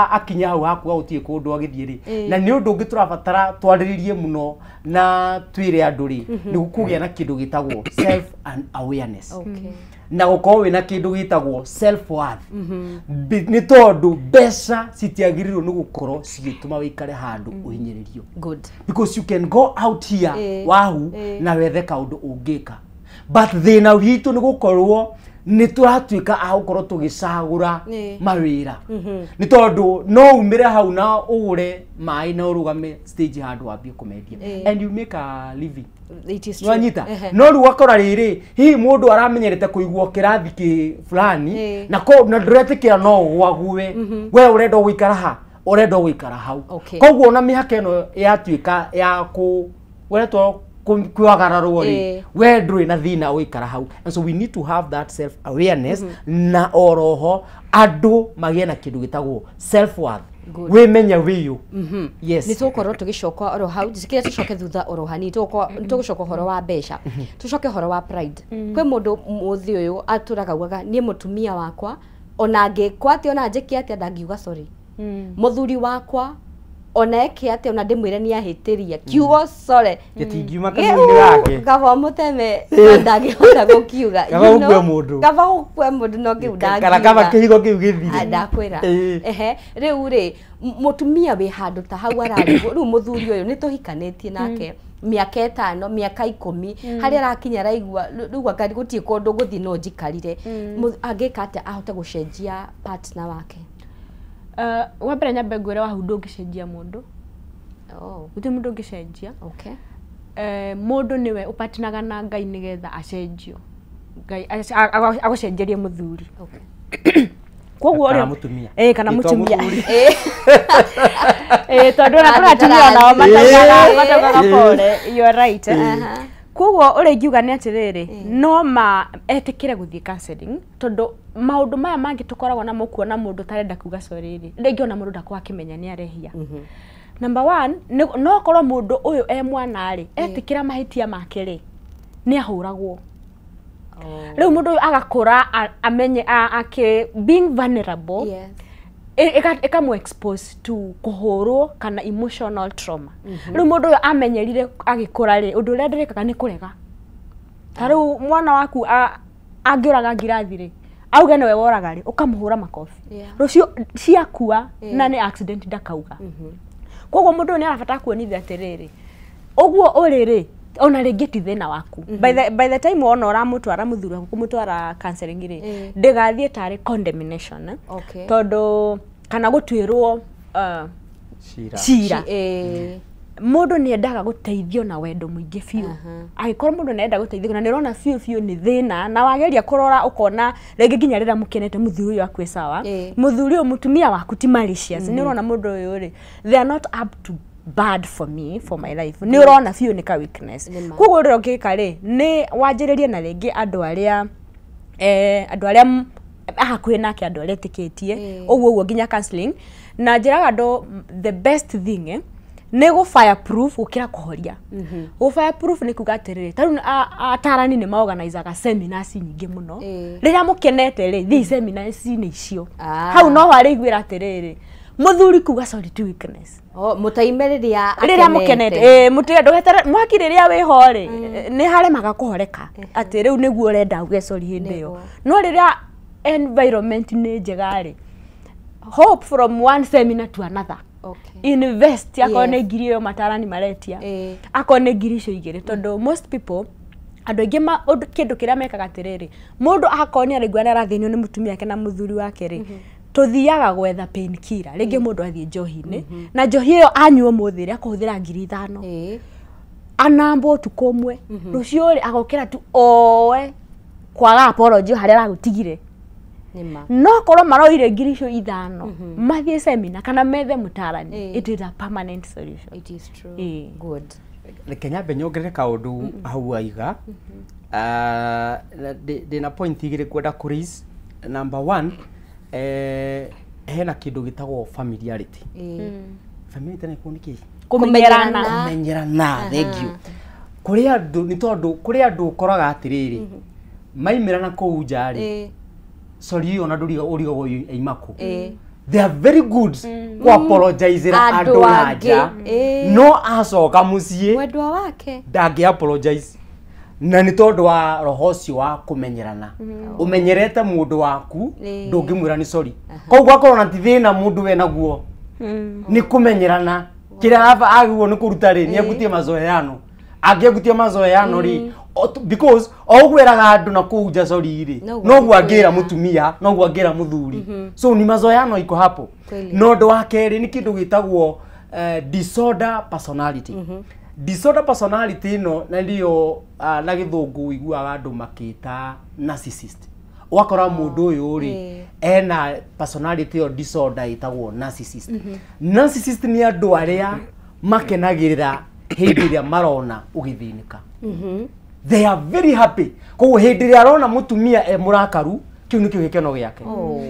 akinya hau hakuga gũtirĩ kũndũ angĩthiĩ rĩ, na nĩ ũndũ ũngĩ tũrabatara twarĩrĩrie mũno na twĩre andũ rĩ, nĩ kũgĩa na kĩndũ gĩtagwo self and awareness. Na gũkorwo wĩna kĩndũ gĩtagwo self worth. Nĩ tondũ mbeca citiagĩrĩirwo nĩ gũkorwo cigĩtũma wĩikare handũ ũhinyĩrĩrio. Good. Because you can go out here wahu na wethe kaũndũ ũngĩka. But thĩna witũ nĩ gũkorwo nĩ tũratuĩka a gũkorwo tũgĩcagũra mawĩra. Nĩ tondũ no umĩre hau na ũgũre maĩ na ũrũgame stage handũ wambie kũmendia. And you make a living. Nwanyita. No rĩu ũgakora rĩrĩ, hihi mũndũ aramenyerete kũigwo kĩrathi kĩ fulani na ndũretĩkĩra no ũgwague, we ũrenda gũikara ha Ũrenda gũikara hau. Koguo ona mĩhaka ĩno yatuĩka ya kũ weretwo kwagararwo rĩ, we ndũrĩ na thĩna ũikara hau. And so we need to have that self awareness na oroho andũ magĩe na kĩndũ gĩtagwo self worth. Wĩmenye wĩyũ. Yes. Nĩ tũgũkorwo tũgĩcoka oro hau, njĩkĩre tũcoke thutha oro hanini, tũgũcoka ũhoro wa mbeca, tũcoke ũhoro wa pride. Kwĩ mũndũ mũthĩ ũyũ atũraga augaga niĩ mũtumia wakwa ona angĩkwo atĩa ona njĩke atĩa ndangiuga sorry. Mũthuri wakwa ona eke atĩa ona ndĩmwĩre nĩ ahĩtĩria kiugo sorry gĩtingiuma kanua-inĩ gake, kaba mũteme ndangĩhota gũkiuga, kaba ũkue mũndũ, kaba ũkue mũndũ no kĩu ndangiuga, kana kaba kĩhigo kĩu gĩthire, ndakwĩra. Ehe, rĩu rĩ mũtumia wĩ handũ ta hau ararigwo, rĩu mũthuri ũyũ nĩ tũhikanĩtie nake mĩaka 5 mĩaka 10 harĩa arakinya araigua rĩu anga gũtirĩ kũndũ gũthiĩ no njikarire, angĩka atĩa ahote gũcenjia partner wake? Wa mbere nyambe ngwĩre wahu ndũngĩcenjia mũndũ. Gũtirĩ mũndũ ũngĩcenjia. Mũndũ nĩwe ũpatinaga na Ngai nĩgetha acenjio, Ngai agũcenjerie mũthuri. Koguo kana mũtumia, kana mũtumia, tondũ ona kũrĩ atumia onao mataugaga pole, you are right. Koguo ũrĩa ingiuga nĩ atĩrĩrĩ, no ma etĩkĩre gũthiĩ counseling, tondũ maũndũ maya mangĩ tũkoragwo namo kuona mũndũ ũtarenda kuga sorry rĩ, rĩngĩ ona mũndũ ndakoragwo akĩmenya nĩ arehia. Number one, no korwo mũndũ ũyũ e mwana rĩ, etĩkĩra mahĩtia make rĩ, nĩ ahũragwo. Rĩu mũndũ ũyũ agakũra amenye ake being vulnerable, ĩkamũ expose to kũhũrwo kana emotional trauma. Rĩu mũndũ ũyũ amenyerire agĩkũra rĩ, ũndũ ũrĩa ndĩrĩkaga nĩ kũrega. Ta rĩu mwana waku angĩũraga ngirathi rĩ, auge nĩwe woraga rĩ, ũkamũhũra makobi. Rũciũ ciakua na nĩ accident ndakauga. Koguo mũndũ ũyũ nĩ arabatara kuonithia atĩrĩrĩ, ũguo ũrĩ rĩ, ona rĩngĩ ti thĩna waku. By the time wona ũramũtwara mũthuri waku kũmũtwara counseling rĩ, ndĩgathiĩ tarĩ condemnation, tondũ kana gũtuĩrwo cira. Mũndũ nĩ endaga gũteithio na wendo mũingĩ biũ. Angĩkorwo mũndũ nĩ enda gũteithio na nĩ ũrona biũ biũ nĩ thĩna, na wageria kũrora ũkona rĩngĩ nginya rĩrĩa mũkenete mũthuri ũyũ akue sawa, mũthuri ũyũ mũtumia waku ti malicious, nĩ ũrona mũndũ ũyũ rĩ, they are not up to bad for me, for my life. Nĩ ũrona biũ nĩ ka weakness. Koguo ũrĩa ũngĩka rĩ, nĩ wanjĩrĩrie na rĩngĩ andũ arĩa andũ arĩa hakuhĩ nake, andũ arĩa etĩkĩtie, ũguo ũguo nginya counseling. Na njĩraga andũ the best thing nĩ gũ fireproof gũkĩra kũhoria. Gũ fireproof nĩ kuga atĩrĩrĩ, ta rĩu atarani nĩ maorganizaga seminars nyingĩ mũno. Rĩrĩa mũkenete rĩ, thiĩ seminars -inĩ icio. Hau no harĩiguĩra atĩrĩrĩ, mũthuri kuga sorry to weakness. Mũtaime rĩrĩa rĩrĩa mũkenete, mũtige ndũgeterere mwaki rĩrĩa wĩho rĩ, nĩ haremaga kũhoreka atĩ rĩu nĩguo ũrenda uge sorry hĩndĩ ĩyo. No rĩrĩa environment nĩ njega rĩ, hope from one seminar to another. Invest akorwo nĩ ngiri ĩyo matarani maretia, akorwo nĩ ngiri icio igĩrĩ, tondũ most people andũ aingĩ kĩndũ kĩrĩa mekaga atĩrĩrĩ, mũndũ akorwo nĩ araigua nĩ arathĩnio nĩ mũtumia wake na mũthuri wake rĩ, tũthiaga gwetha pain killer. Rĩngĩ mũndũ athiĩ njohi-inĩ, na njohi ĩyo anyua ũmũthĩ rĩ, akũhũthĩra ngiri 5, anamba ũtukũ ũmwe, rũciũ rĩ agokĩra tu oe kwaga apology harĩa aragũtigire. No korwo maroire ngiri icio 5 mathiĩ seminar kana methe mũtarani, it is a permanent solution. It is true. Good. Reke nyambe nyongerere kaũndũ hau aiga. Ndĩna point igĩrĩ kwenda kũ raise. Number one, hena kĩndũ gĩtagwo familiarity. Familiarity nĩ kuo nĩkĩ? Kũmenyerana. Kũmenyerana, thank you. Kũrĩ andũ nĩ tondũ kũrĩ andũ ũkoraga atĩrĩrĩ, maimĩra na kũu nja rĩ, sorry ĩyo na ndũrigagwo aima kũ. They are very good ku apologize-ra andũ na nja, no acoka mũciĩ mwendwa wake ndangĩ apologize. Na nĩ tondũ wa roho ũcio wa kũmenyerana. Ũmenyerete mũndũ waku, ndũngĩmwĩra nĩ sorry. Koguo akorwo na ti thĩna mũndũ we naguo, nĩ kũmenyerana. Kĩrĩa agĩrĩirwo nĩ kũruta rĩ, nĩ egutie mazoeano. Angĩegutia mazoeano rĩ, because o ũguo eraga andũ na kũu nja sorry rĩ, noguo angĩra mũtumia, noguo angĩra mũthuri. So ni mazoeano iko hapo. No ũndũ wa kerĩ nĩ kĩndũ gĩtagwo disorder personality. Disorder personality ĩno na nĩyo na gĩthũngũ ũiguaga andũ makĩta narcissist. Ũgakora mũndũ ũyũ rĩ ena personality or disorder ĩtagwo narcissist. Narcissist nĩ andũ arĩa makenagĩrĩra hĩndĩ ĩrĩa marona ũgĩthĩnĩka. They are very happy. Koguo hĩndĩ ĩrĩa arona mũtumia e mũrakaru, kĩu nĩkĩo gĩkeno gĩake.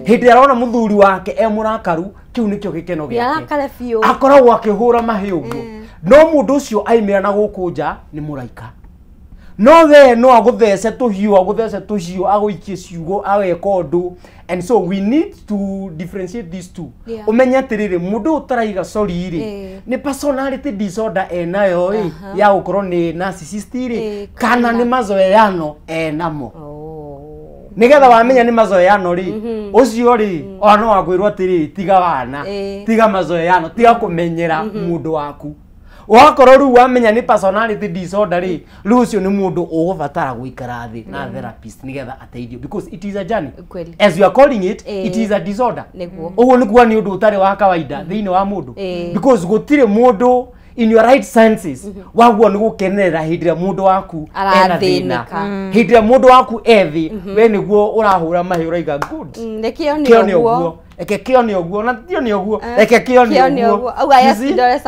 Hĩndĩ ĩrĩa arona mũthuri wake e mũrakaru, kĩu nĩkĩo gĩkeno gĩake. Akoragwo akĩhũra mahĩ ũguo. No mũndũ ũcio aimĩra na gũkũ nja nĩ mũraika. No we no agũthece tũhiũ, agũthece tũhiũ, agũikie ciugo, ageka ũndũ. And so we need to differentiate these two. Ũmenye atĩrĩrĩ, mũndũ ũtaraiga sorry rĩ, nĩ personality disorder enayo ĩ, ya gũkorwo nĩ narcissist rĩ, kana nĩ mazoeano enamo. Nĩgetha wamenya nĩ mazoeano rĩ, ũcio rĩ, ona no akwĩrwo atĩrĩrĩ, tiga wana, tiga mazoeano, tiga kũmenyera mũndũ waku. Wakorwo rĩu wamenya nĩ personality disorder rĩ, rĩu ũcio nĩ mũndũ ũgũbatara gũikara thĩ na therapist nĩgetha ateithio, because it is a journey. As you are calling it, it is a disorder. Ũguo nĩ kuga nĩ ũndũ ũtarĩ wa kawaida thĩinĩ wa mũndũ, because gũtirĩ mũndũ in your right senses waguo nĩ gũkenerera hĩndĩ ĩrĩa mũndũ waku ena thĩna. Hĩndĩ ĩrĩa mũndũ waku ethĩ, we nĩguo ũrahũra mahĩ ũraiga good. Kĩo nĩ ũguo. Eke kĩo nĩ ũguo, na tio nĩ ũguo, eke kĩo nĩ ũguo.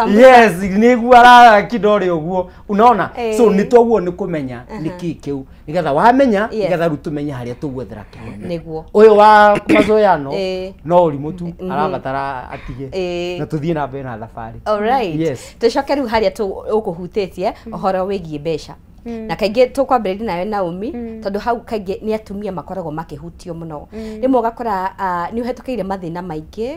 Yes, nĩguo arara kidore ũguo. Unaona? So nĩ toguo nĩ kũmenya nĩ kĩ kĩu. Nĩgetha wamenya, nĩgetha rĩu tũmenye harĩa tũgwethera kĩhonia. Nĩguo. Ũyũ wa mazoeano no ũrimũ tu arabatara atige na tũthiĩ na mbere na thabarĩ. All right. Yes. Tũcoke rĩu harĩa ũkũhutĩtie ũhoro wĩgiĩ mbeca. Na kaingĩ tũkwambĩrĩria nawe Naomi, tondũ hau kaingĩ nĩ atumia makoragwo makĩhutio mũno. Rĩmwe ũgakora nĩ ũhetũkĩire mathĩna maingĩ,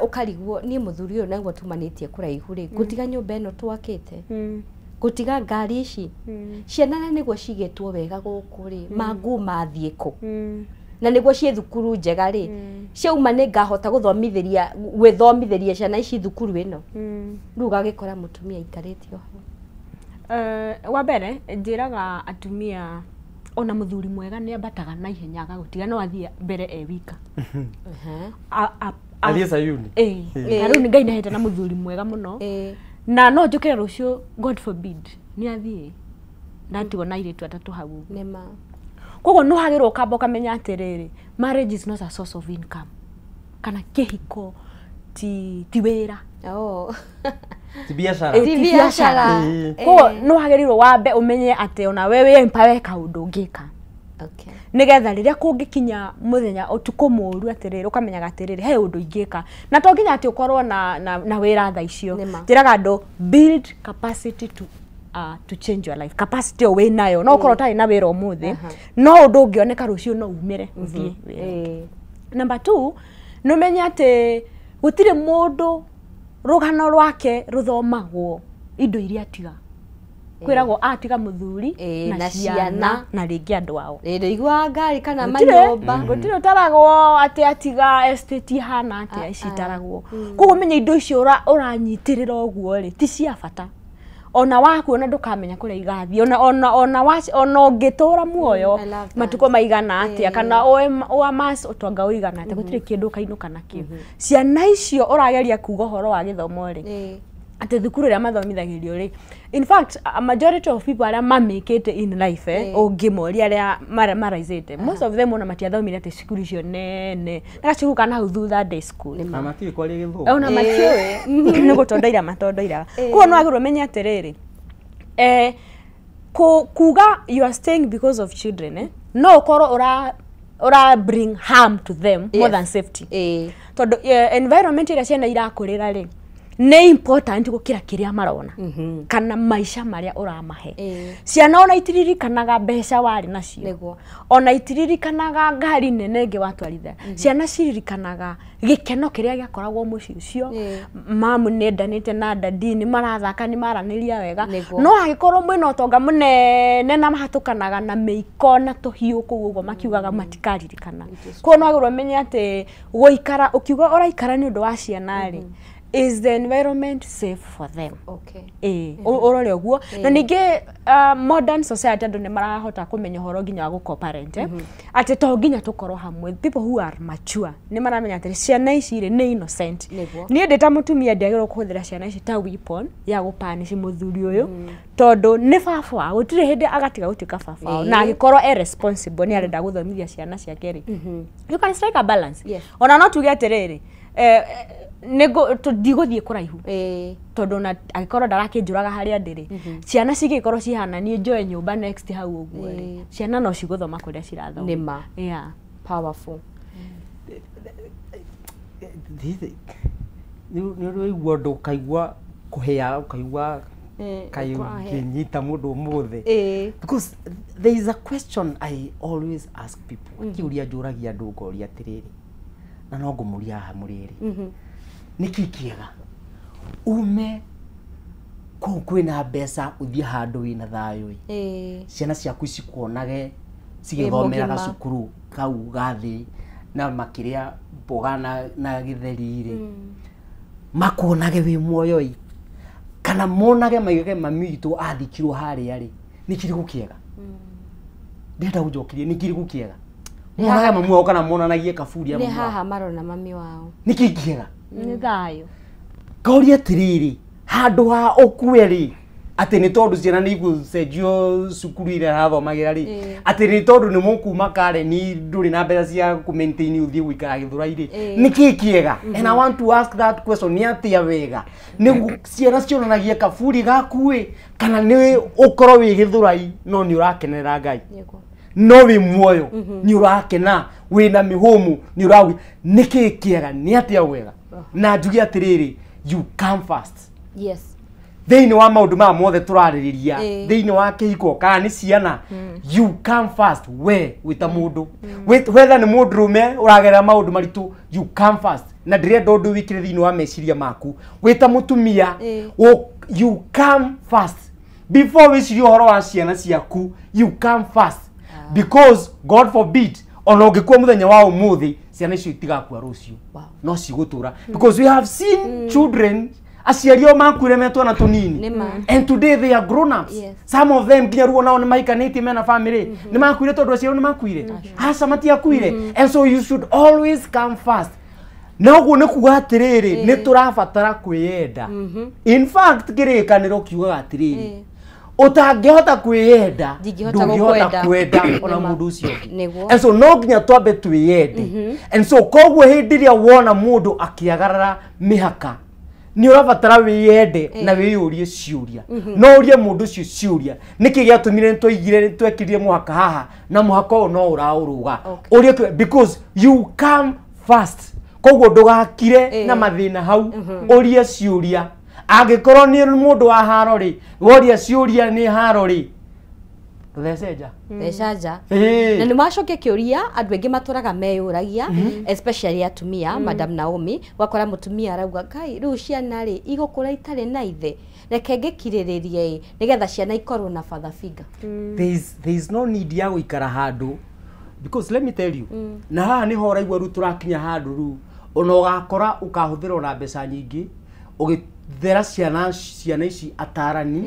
ũkarigwo niĩ mũthuri ũyũ naguo tumanĩtie kũraihu rĩ, ngũtiga nyũmba ĩno twakĩte, ngũtiga ngari ici, ciana na nĩguo cigĩtwo wega gũkũ rĩ, mangu mathiĩ kũ, na nĩguo ciĩ thukuru njega rĩ, ciauma nĩ ngahota gũthomithĩria gwĩthomithĩria ciana ici thukuru ĩno. Rĩu ũgagĩkora mũtumia aikarĩte o hau. Wa mbere njĩraga atumia ona mũthuri mwega nĩ ambataga na ihenya agagũtiga, no athiĩ mbere e wika. Athiĩ Sayuni. Na rĩu Ngai nĩahete na mũthuri mwega mũno. Na no njũkĩre rũciũ, God forbid, nĩ athiĩ ndatigwo na airĩtu atatũ hau ũguo. Koguo nĩ wagĩrĩirwo ũkamba ũkamenya atĩrĩrĩ, marriage is not a source of income, kana kĩhiko ti wĩra. Ti biacara. Ti biacara. Koguo nĩ wagĩrĩirwo wambe ũmenye atĩ ona we wĩ empower kaũndũ ũngĩka. Nĩgetha rĩrĩa kũngĩkinya mũthenya ũtukũ mũũru atĩrĩrĩ, ũkamenyaga atĩrĩrĩ, he ũndũ ingĩka. Na to nginya atĩ ũkorwo na wĩra thaa icio. Njĩraga andũ build capacity to change your life. Capacity ĩyo wĩ nayo, no ũkorwo ũtarĩ na wĩra ũmũthĩ, no ũndũ ũngĩoneka rũciũ no umĩre ũthiĩ wĩra. Number 2, nĩ ũmenye atĩ gũtirĩ mũndũ rũgano rwake rũthomagwo indo iria atiga. Kwĩragwo atiga mũthuri na ciana na rĩngĩ andũ ao. Ndĩiguaga ngari kana manyũmba. Gũtirĩ ũtaragwo atĩ atiga estate ihana atĩa, ici itaragwo. Koguo menye indo icio ũranyitĩrĩra ũguo rĩ, ti cia bata. Ona wakuona ndũkamenya kũrĩa igathiĩ, ona ũngĩtũra muoyo matukũ maigana atĩa, kana ũamass ũtonga ũigana atĩa, gũtirĩ kĩndũ ũkainũka nakĩo. Ciana icio ũrageria kuga ũhoro wa gĩthomo rĩ, atĩ thukuru ĩrĩa mathomithagĩrio rĩ, in fact a majority of people arĩa mamĩkĩte in life, ũngĩmoria arĩa maraicĩte, most of them ona matiathomire atĩ cukuru icio nene, na gacukuru kana hau thutha day school. Na matiũĩ kwaria Gĩthũngũ. Ona matiũĩ, nĩ gũtondoira matondoiraga. Koguo nĩ wagĩrĩirwo ũmenye atĩrĩrĩ, kuga you are staying because of children, no ũkorwo ũra bring harm to them more than safety. Tondũ environment ĩrĩa ciana irakũrĩra rĩ, nĩ important gũkĩra kĩrĩa marona kana maica marĩa ũramahe. Ciana ona itiririkanaga mbeca warĩ nacio, ona itiririkanaga ngari nene ĩngĩ watwarithia. Ciana ciririkanaga gĩkeno kĩrĩa gĩakoragwo mũciĩ ũcio, mamu nĩ endanĩte na dadi, nĩ marathaka, nĩ maranĩria wega. No angĩkorwo mwĩna ũtonga mũnene na mahatũkanaga na mĩiko na tũhiũ kũu ũguo makiugaga matikaririkana. Koguo no wagĩrĩirwo ũmenye atĩ gũikara ũkiuga ũraikara nĩ ũndũ wa ciana rĩ, Is the environment safe for them? Okay. Ũrore ũguo. Na ningĩ modern society andũ nĩ marahota kũmenya ũhoro nginya wa gũ-co-parent, atĩ to nginya tũkorwo hamwe. People who are mature nĩ maramenya atĩ ciana ici rĩ nĩ innocent. Niĩ ndĩ ta mũtumia ndiagĩrĩirwo kũhũthĩra ciana ici ta weapon ya gũpanish mũthuri ũyũ, tondũ nĩ baba wao, gũtirĩ hĩndĩ agatiga gũtuĩka baba wao, na angĩkorwo e responsible nĩ arenda gũthomithia ciana ciake rĩ, you can strike a balance. Ona no tuge atĩrĩrĩ, ndigũthiĩ kũraihu, tondũ ona angĩkorwo ndarakĩnjũraga harĩa ndĩrĩ, ciana cigĩkorwo cihana niĩ njoe nyũmba next hau ũguo rĩ, ciana no cigũthoma kũrĩa cirathoma. Nĩma. Yeah. Powerful. Nĩ ũraigua ũndũ ũkaigua kũhĩa, ũkaigua kaĩ ũngĩnyita mũndũ ũmũthĩ. Because there is a question I always ask people. Kĩũria njũragia andũ ngoria atĩrĩrĩ, na no ngũmũria haha mũrĩ erĩ, nĩkĩ kĩega ume kũu kwĩna mbeca ũthiĩ handũ wĩna thayũ ĩ, ciana ciaku cikuonage cigĩthomera gacukuru kau ga thĩ na makĩrĩa mboga na gĩtheri rĩ, makuonage wĩ muoyo ĩ, kana monage maigage mami witũ athikirwo harĩa rĩ, nĩ kĩrĩkũ kĩega? Ndĩrenda ũnjokerie nĩ kĩrĩkũ kĩega? Monage mami wao kana monanagie kaburi ya Nĩ mami wao? haha marona mami wao. Nĩ kĩĩ kĩega? Nĩ thayũ. Ngoria atĩrĩrĩ, handũ ha ũkue rĩ, atĩ nĩ tondũ ciana nĩ igũcenjio cukuru ĩrĩa arathomagĩra rĩ, atĩ nĩ tondũ nĩ mũkuma Karen ndũrĩ na mbeca cia kũ maintain ũthiĩ gũikara Gĩthũrai rĩ, nĩ kĩĩ kĩega? And I want to ask that question, nĩ atĩa wega? Nĩ ciana cionanagia kaburi gaku ĩ, kana nĩ ũkorwo wĩ Gĩthũrai no nĩ ũrakenerera Ngai, no wĩ muoyo, nĩ ũrakena, wĩna mĩhũmũ, nĩ ũrawi, nĩ kĩĩ kĩega? Nĩ atĩa wega? Na njuge atĩrĩrĩ, you come first. Yes. Thĩinĩ wa maũndũ maya mothe tũrarĩrĩria, thĩinĩ wa kĩhiko kana nĩ ciana, you come first. We wĩ ta mũndũ, whether nĩ mũndũrũme ũragerera maũndũ maritũ, you come first. Na ndĩrenda ũndũ wĩkĩre thĩinĩ wa meciria maku, wĩ ta mũtumia, you come first before wĩcirie ũhoro wa ciana ciaku. You come first, because God forbid ona ũngĩkua mũthenya wa ũmũthĩ, ciana icio itigakua rũciũ, no cigũtũra, because we have seen children aciari ao makuire me twana tũnini, and today they are grown ups. Some of them nginya rĩu onao nĩ mahikanĩtie, mena family. Nĩ makuire tondũ aciari nĩ makuire? Aca, matiakuire. And so you should always come first. Na ũguo nĩ kuga atĩrĩrĩ, nĩ tũrabatara kwĩyenda. In fact, kĩrĩkanĩro kiugaga atĩrĩrĩ, ũtangĩhota kwĩyenda ndũngĩhota kwenda ona mũndũ ũcio ũngĩ. And so no nginya twambe twĩyende. And so koguo hĩndĩ ĩrĩa wona mũndũ akĩagarara mĩhaka, nĩ ũrabatara wĩyende na wĩyũrie ciũria. No ũrie mũndũ ũcio ciũria, nĩkĩ gĩatũmire nĩtwaigire twekĩrire mũhaka haha, na mũhaka ũyũ no ũraũrũga? Ũrie, because you come first. Koguo ndũgakire na mathĩna hau, ũrie ciũria. Angĩkorwo nĩ mũndũ wa haro rĩ, woria ciũria nĩ haro rĩ, thece nja. Theca nja. Na nĩ wacokia kĩũria andũ aingĩ matũraga meyũragia, especially atumia. Madam Naomi, wakora mũtumia arauga, Ngai, rĩu ciana rĩ igũkũra itarĩ na ithe, reke ngĩkirĩrĩrie ĩ nĩgetha ciana ikorwo na father figure. There is no need ya gũikara handũ, because let me tell you, na haha nĩho ũraigua rĩu tũrakinya handũ rĩu ona ũgakora ũkahũthĩra ona mbeca nyingĩ ũgĩthera ciana ici atarani,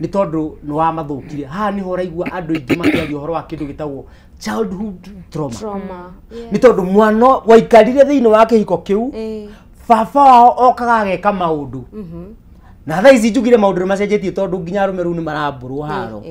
nĩ tondũ nĩ wamathũkirie. Haha nĩho ũraigua andũ aingĩ makĩaria ũhoro wa kĩndũ gĩtagwo childhood trauma, Trauma. Nĩ tondũ mwana waikarire thĩinĩ wa kĩhiko kĩu, baba wao okaga ageka maũndũ. Na thaa ici njugire maũndũ nĩ macenjetie, tondũ nginya arũme rĩu nĩ marambũrwo haro.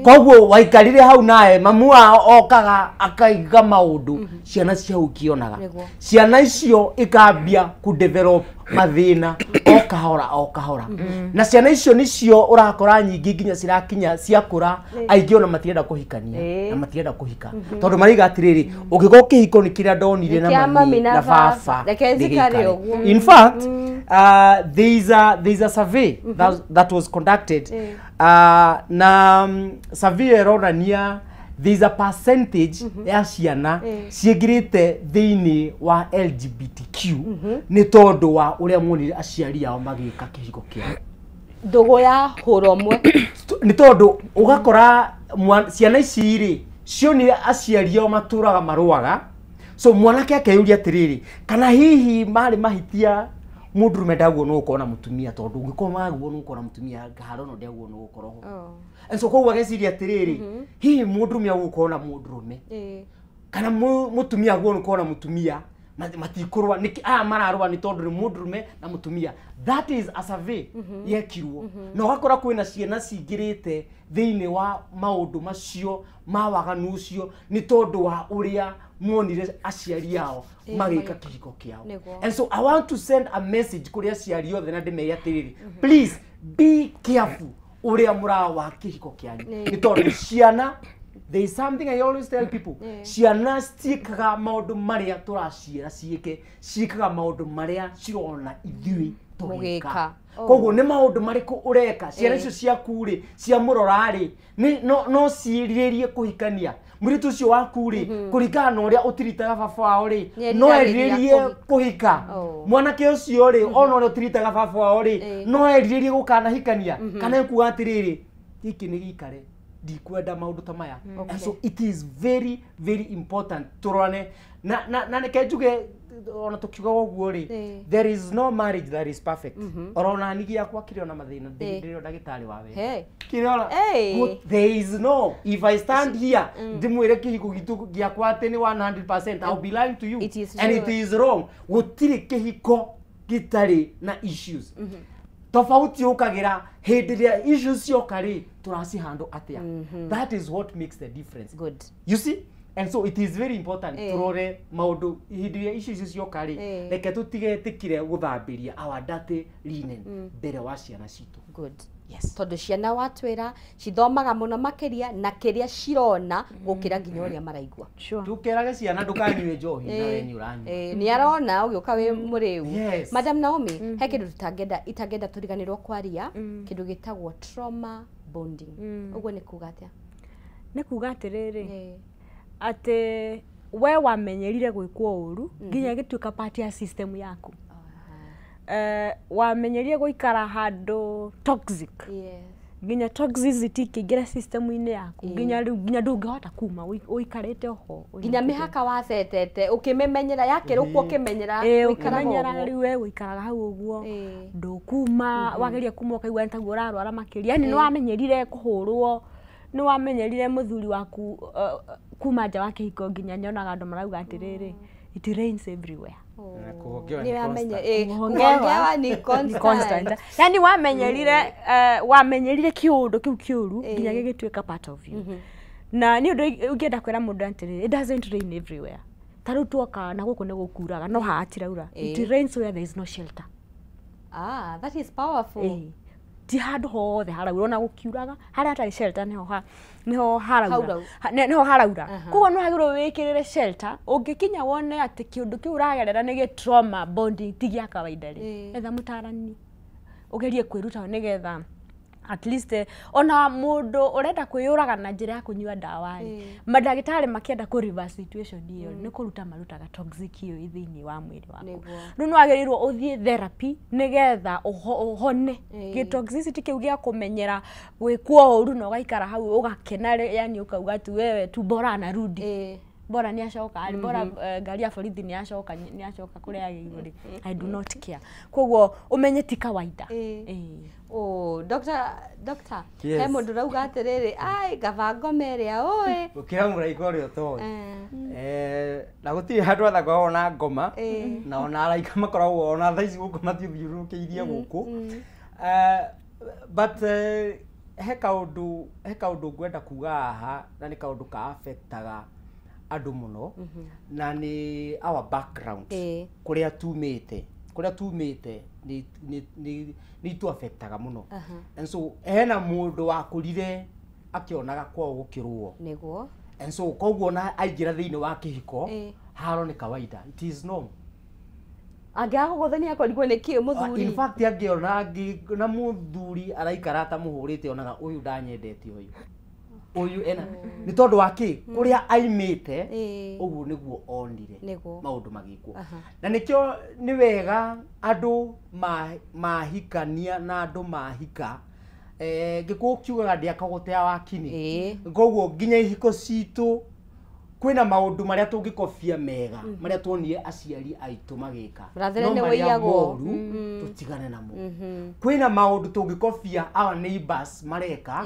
Koguo waikarire hau nawe mamu wao okaga akaiga maũndũ, ciana ciao ikĩonaga. Ciana icio ikambia ku develop mathĩna o kahora o kahora, na ciana icio nicio ũrakora nyingĩ nginya cirakinya ciakũra, aingĩ ona matirenda kũhikania na matirenda kũhika, tondũ maraiga atĩrĩrĩ, ũngĩkorwo kĩhiko nĩ kĩrĩa ndonire na Nĩ kĩa mami mami na na baba. baba, Reke njikare nĩgĩikare. ũguo. In fact, there is a survey that was conducted, na survey ĩronania there is a percentage ya ciana ciĩngĩrĩte thĩinĩ wa LGBTQ nĩ tondũ wa ũrĩa monire aciari ao magĩka kĩhiko kĩao. Ndũgũ ya hũra ũmwe. Nĩ tondũ ũgakora ciana ici rĩ cionire aciari ao matũraga marũaga, so mwanake akeyũria atĩrĩrĩ, kana hihi marĩ mahĩtia Mũndũrũme ndaguo no ũkorwo na mũtumia tondũ ũngĩkorwo waguo no ũkorwo na mũtumia haro no ndaguo no ũkorwo ho. And so koguo ageciria atĩrĩrĩ, hihi mũndũrũme agũkorwo na mũndũrũme kana mũtumia aguo no ũkorwo na mũtumia matikũrũa nĩkĩ aya mararũa nĩ tondũ nĩ mũndũrũme na mũtumia. That is a survey yekirwo na ũgakora kwĩna ciana cingĩrĩte thĩinĩ wa maũndũ macio ma waganu ũcio nĩ tondũ wa ũrĩa monire aciari ao magĩka kĩhiko kĩao. And so I want to send a message kũrĩ aciari othe na ndĩmere atĩrĩrĩ, please be careful ũrĩa mũrawa kĩhiko kĩanyu nĩ tondũ ciana, there is something I always tell people, ciana citiĩkaga maũndũ marĩa tũraciĩra ciĩke, ciĩkaga maũndũ marĩa cirona ithuĩ tũgĩka. Koguo nĩ maũndũ marĩkũ ũreka ciana icio ciaku rĩ cia mũrora rĩ no ciĩrirĩrie kũhikania mũirĩtu ũcio waku rĩ kũringana na ũrĩa ũtiritaga baba wao rĩ no erirĩrie kũhika mwanake ũcio rĩ ona ũrĩa ũtiritaga baba wao rĩ no erirĩrie gũkanahikania kana ekuga atĩrĩrĩ gĩkĩ nĩ gĩikare ndikwenda maũndũ ta maya. And so it is very very important tũrorane na nĩke njuge ona tukiuga ũguo rĩ, there is no marriage that is perfect. Orona ni gĩakwa kĩrĩ ona mathĩna ndĩrĩ ndagĩtarĩ wa wega kĩrĩ ona there is no, if I stand here ndĩmwĩre kĩhiko gitũ gĩakwa atĩ nĩ 100%, I'll be lying to you and it is wrong. Gũtirĩ kĩhiko gĩtarĩ na issues. Tofauti yũkagĩra hĩndĩ ĩrĩa issues cioka rĩ tũracihandle atĩa. That is what makes the difference. Good. You see? And so it is very important turore maundu hĩndĩ ĩrĩa issues icio cioka rĩ reke tũtigetĩkire gũthambĩria our dirty linen mbere wa ciana citũ. Good. Yes. Tondũ ciana watwĩra cithomaga mũno makĩria na kĩrĩa cirona gũkĩra nginya ũrĩa maraigua. Ndũkerage ciana ndũkanyue njohi na we nĩ ũranyua. Nĩ arona ũgĩũka wĩ mũrĩu. Madam Naomi, he kĩndũ itangĩenda tũriganĩrwo kwaria, kĩndũ gĩtagwo trauma bonding. Ũguo nĩ kuga atĩa? Nĩ kuga atĩrĩrĩ, atĩ we wamenyerire gwĩkwo ũru nginya gĩtuĩka part ya system yaku. Wamenyerire gũikara handũ toxic. Nginya toxicity ĩkĩingĩra system-inĩ yaku nginya rĩu nginya ndũngĩhota kuma ũikarĩte oho nginya mĩhaka wacetete ũkĩmĩmenyera yakĩrũkwo ũkĩmenyera ũkĩmenyera rĩu we ũikaraga hau ũguo ndũkuma wageria kuma ũkaigua nĩ taguo ũrarwara makĩria. Yani nĩ wamenyerire kũhũrwo, nĩ wamenyerire mũthuri waku kuma nja wa kĩhiko nginya nyonaga andũ marauga atĩrĩrĩ, it rains everywhere. Kũhongewa ni constant. Yani wamenyerire kĩũndũ kĩu kĩũru nginya gĩgĩtuĩka part of you. Na nĩ ũndũ ũngĩenda kwĩra mũndũ atĩrĩrĩ, it doesn't rain everywhere. Ta rĩu tuoka na gũkũ nĩ gũkuraga no haha tiraura. It rains where there is no shelter. Ah, that is powerful. Ti handũ hothe haraura ona gũkiuraga harĩa hatarĩ shelter nĩho haraura nĩho haraura. Koguo no wagĩrĩirwo wĩkĩrĩre shelter ũngĩkinya wone atĩ kĩũndũ kĩu ũragerera nĩ gĩ trauma bonding ti gĩa kawaida rĩ, etha mũtarani ũgerie kwĩruta nĩgetha at least ona mũndũ ũrenda kwĩyũraga na njĩra ya kũnyua ndawa rĩ, mandagĩtarĩ makĩenda kũ reverse situation ĩyo nĩ kũruta marutaga toxic ĩyo ĩ thĩinĩ wa mwĩrĩ waku. Rĩu nĩ wagĩrĩirwo ũthiĩ therapy nĩgetha ũhone gĩ toxicity kĩu gĩa kũmenyera gwĩkwo ũru na ũgaikara hau ũgakena, yani ũkauga tu wewe tu bora narudi bora nĩ acoka rĩ, bora ngari ya borithi nĩ acoka kũrĩa agĩirwo rĩ, I do not care. Koguo ũmenye ti kawaida. Oh, doctor, he mũndũ ũrauga atĩrĩrĩ, ai ngaba ngoma ĩrĩa ũĩ gũkĩra mũraika ũrĩa ũtoĩ. Na gũtirĩ handũ athakoragwo na ngoma na ona araika makoragwo ona thaa ici gũkũ mathiũrũrũkĩirie gũkũ. But he kaũndũ ngwenda kuga haha na nĩ kaũndũ ka affectaga andũ mũno na nĩ our background kũrĩa tumĩte nĩ itu affectaga mũno. And so hena mũndũ wakũrire akĩonaga kwao gũkĩrũo nĩguo, and so koguo na aingĩra thĩinĩ wa kĩhiko haro nĩ kawaida, it is norm. Angĩaga kũgũthania akorigwo nĩ kĩ mũthuri? In fact angĩona na mũthuri araikara atamũhũrĩte onaga ũyũ ndanyendete ũyũ ena nĩ tondũ wa kĩ kũrĩa aimĩte ũguo nĩguo onire maũndũ magĩkwo. Na nĩkĩo nĩ wega andũ mahikania na andũ mahika Gĩkũyũ kiugaga ndĩakagwo ta ya wakini. Koguo nginya ihiko citũ Kwĩna maũndũ marĩa tũngĩkobia mega marĩa tuonire aciari aitũ magĩka no marĩa moru tũtigane namo. Kwĩna maũndũ tũngĩkobia our neighbors mareka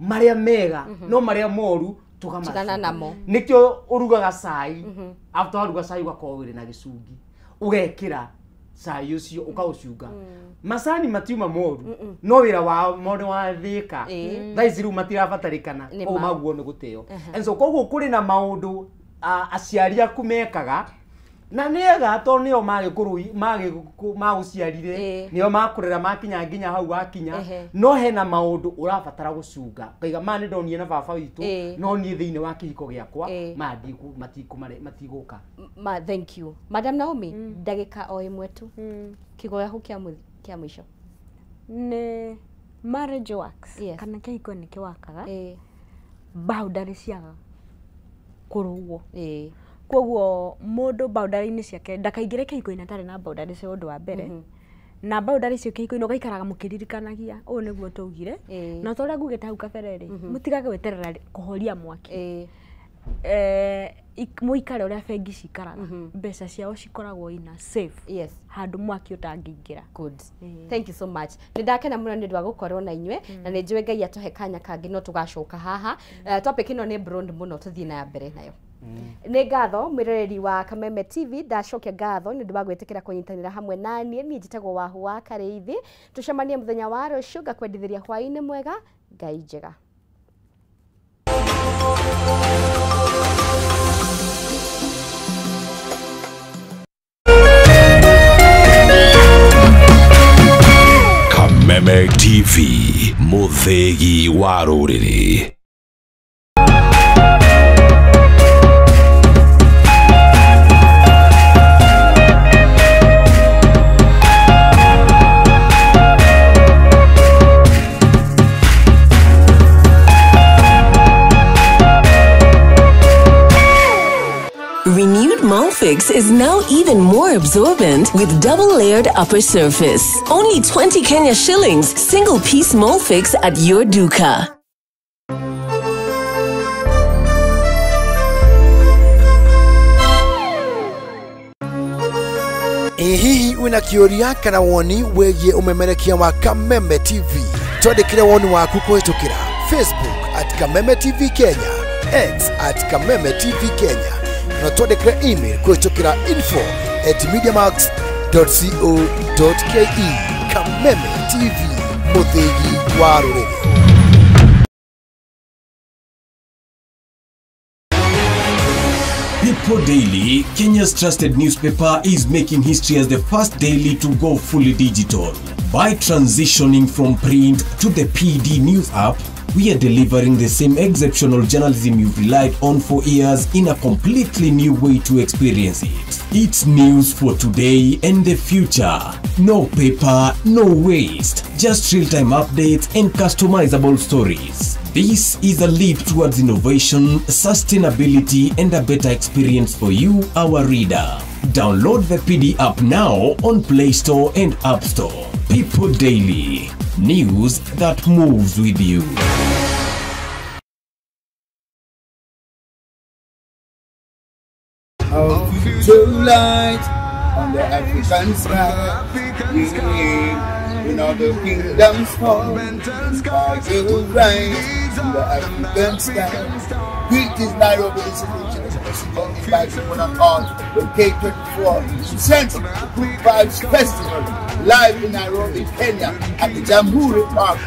marĩa mega no marĩa moru tũgamatigana namo. Nĩkĩo ũrugaga cai, after waruga cai ũgakorwo wĩrĩ na gĩcungi ũgekĩra cai ũcio ũkaũcunga. Macani matiuma moru no wĩra wao mo nĩ wathĩka thaa ici rĩu matirabatarĩkana koguo maguo nĩ gũteo. And so koguo kũrĩ na maũndũ aciari aku mekaga na nĩega tondũ nĩo magũciarire nĩo makũrera makinya nginya hau wakinya, no hena maũndũ ũrabatara gũcunga ũkaiga maya nĩ ndonire na baba witũ no niĩ thĩinĩ wa kĩhiko gĩakwa matigũka. Thank you Madam Naomi, ndagĩka o ĩmwe tu, kiugo gĩaku kĩa mũico. Nĩ marriage works kana kĩhiko nĩ kĩwakaga, boundary ciaga kũrũgwo. Koguo mũndũ boundary-inĩ ciake ndakaingĩre kĩhiko-inĩ atarĩ na boundary cia ũndũ wa mbere, na boundary icio kĩhiko-inĩ ũgaikaraga mũkĩririkanagia ũũ nĩguo twaugire, na ta ũrĩa ngugĩte hau kabere rĩ, mũtigage gweterera kũhoria mwaki. Mũikare ũrĩa bengi cikaraga, mbeca ciao cikoragwo ina safe handũ mwaki ũtangĩingĩra. Good. Thank you so much. Nĩ ndakena mũno nĩ ũndũ wa gũkorwo na inyuĩ na nĩ njũĩ Ngai atũhe kanya kangĩ no tũgacoka haha. Topic ĩno nĩ broad mũno, tũthiĩ na mbere nayo. Nĩ ngatho mwĩroreri wa Kameme TV, ndacokia ngatho nĩ ũndũ wa gwĩtĩkĩra kũnyitanĩra hamwe na niĩ. Niĩ njĩtagwo Wahu wa Karĩithi. Tũcemanie mũthenya wa rũciũ, ngakwendithĩria hwaĩ-inĩ mwega. Ngai njega. Kameme TV, mũthĩgi wa rũrĩrĩ. Renewed Molfix is now even more absorbent with double-layered upper surface. Only 20 Kenya shillings, single-piece Molfix at your duka. Hihi wina kĩũria kana woni wĩgiĩ ũmemerekia wa Kameme TV? Twandĩkĩre woni waku kũhĩtũkĩra Facebook at Kameme TV Kenya, X at Kameme TV Kenya, na twandĩkĩre email kũhĩtũkĩra info@mediamax.co.ke. Kameme TV, mũthĩgi wa rũrĩrĩ. People Daily, Kenya's trusted newspaper, is making history as the first daily to go fully digital. By transitioning from print to the PD News app, we are delivering the same exceptional journalism you've relied on for years in a completely new way to experience it. It's news for today and the future. No paper, no waste. Just real-time updates and customizable stories. This is a leap towards innovation, sustainability, and a better experience for you, our reader. Download the PD app now on Play Store and App Store. People Daily. News that moves with you. Our future light on the African sky. In all the kingdoms fall, to rise in the African sky. Greetings, Nairobi, this is the President inviting one and all with K24 presents the Good Vibes Festival live in Nairobi, Kenya at the Jamhuri Park.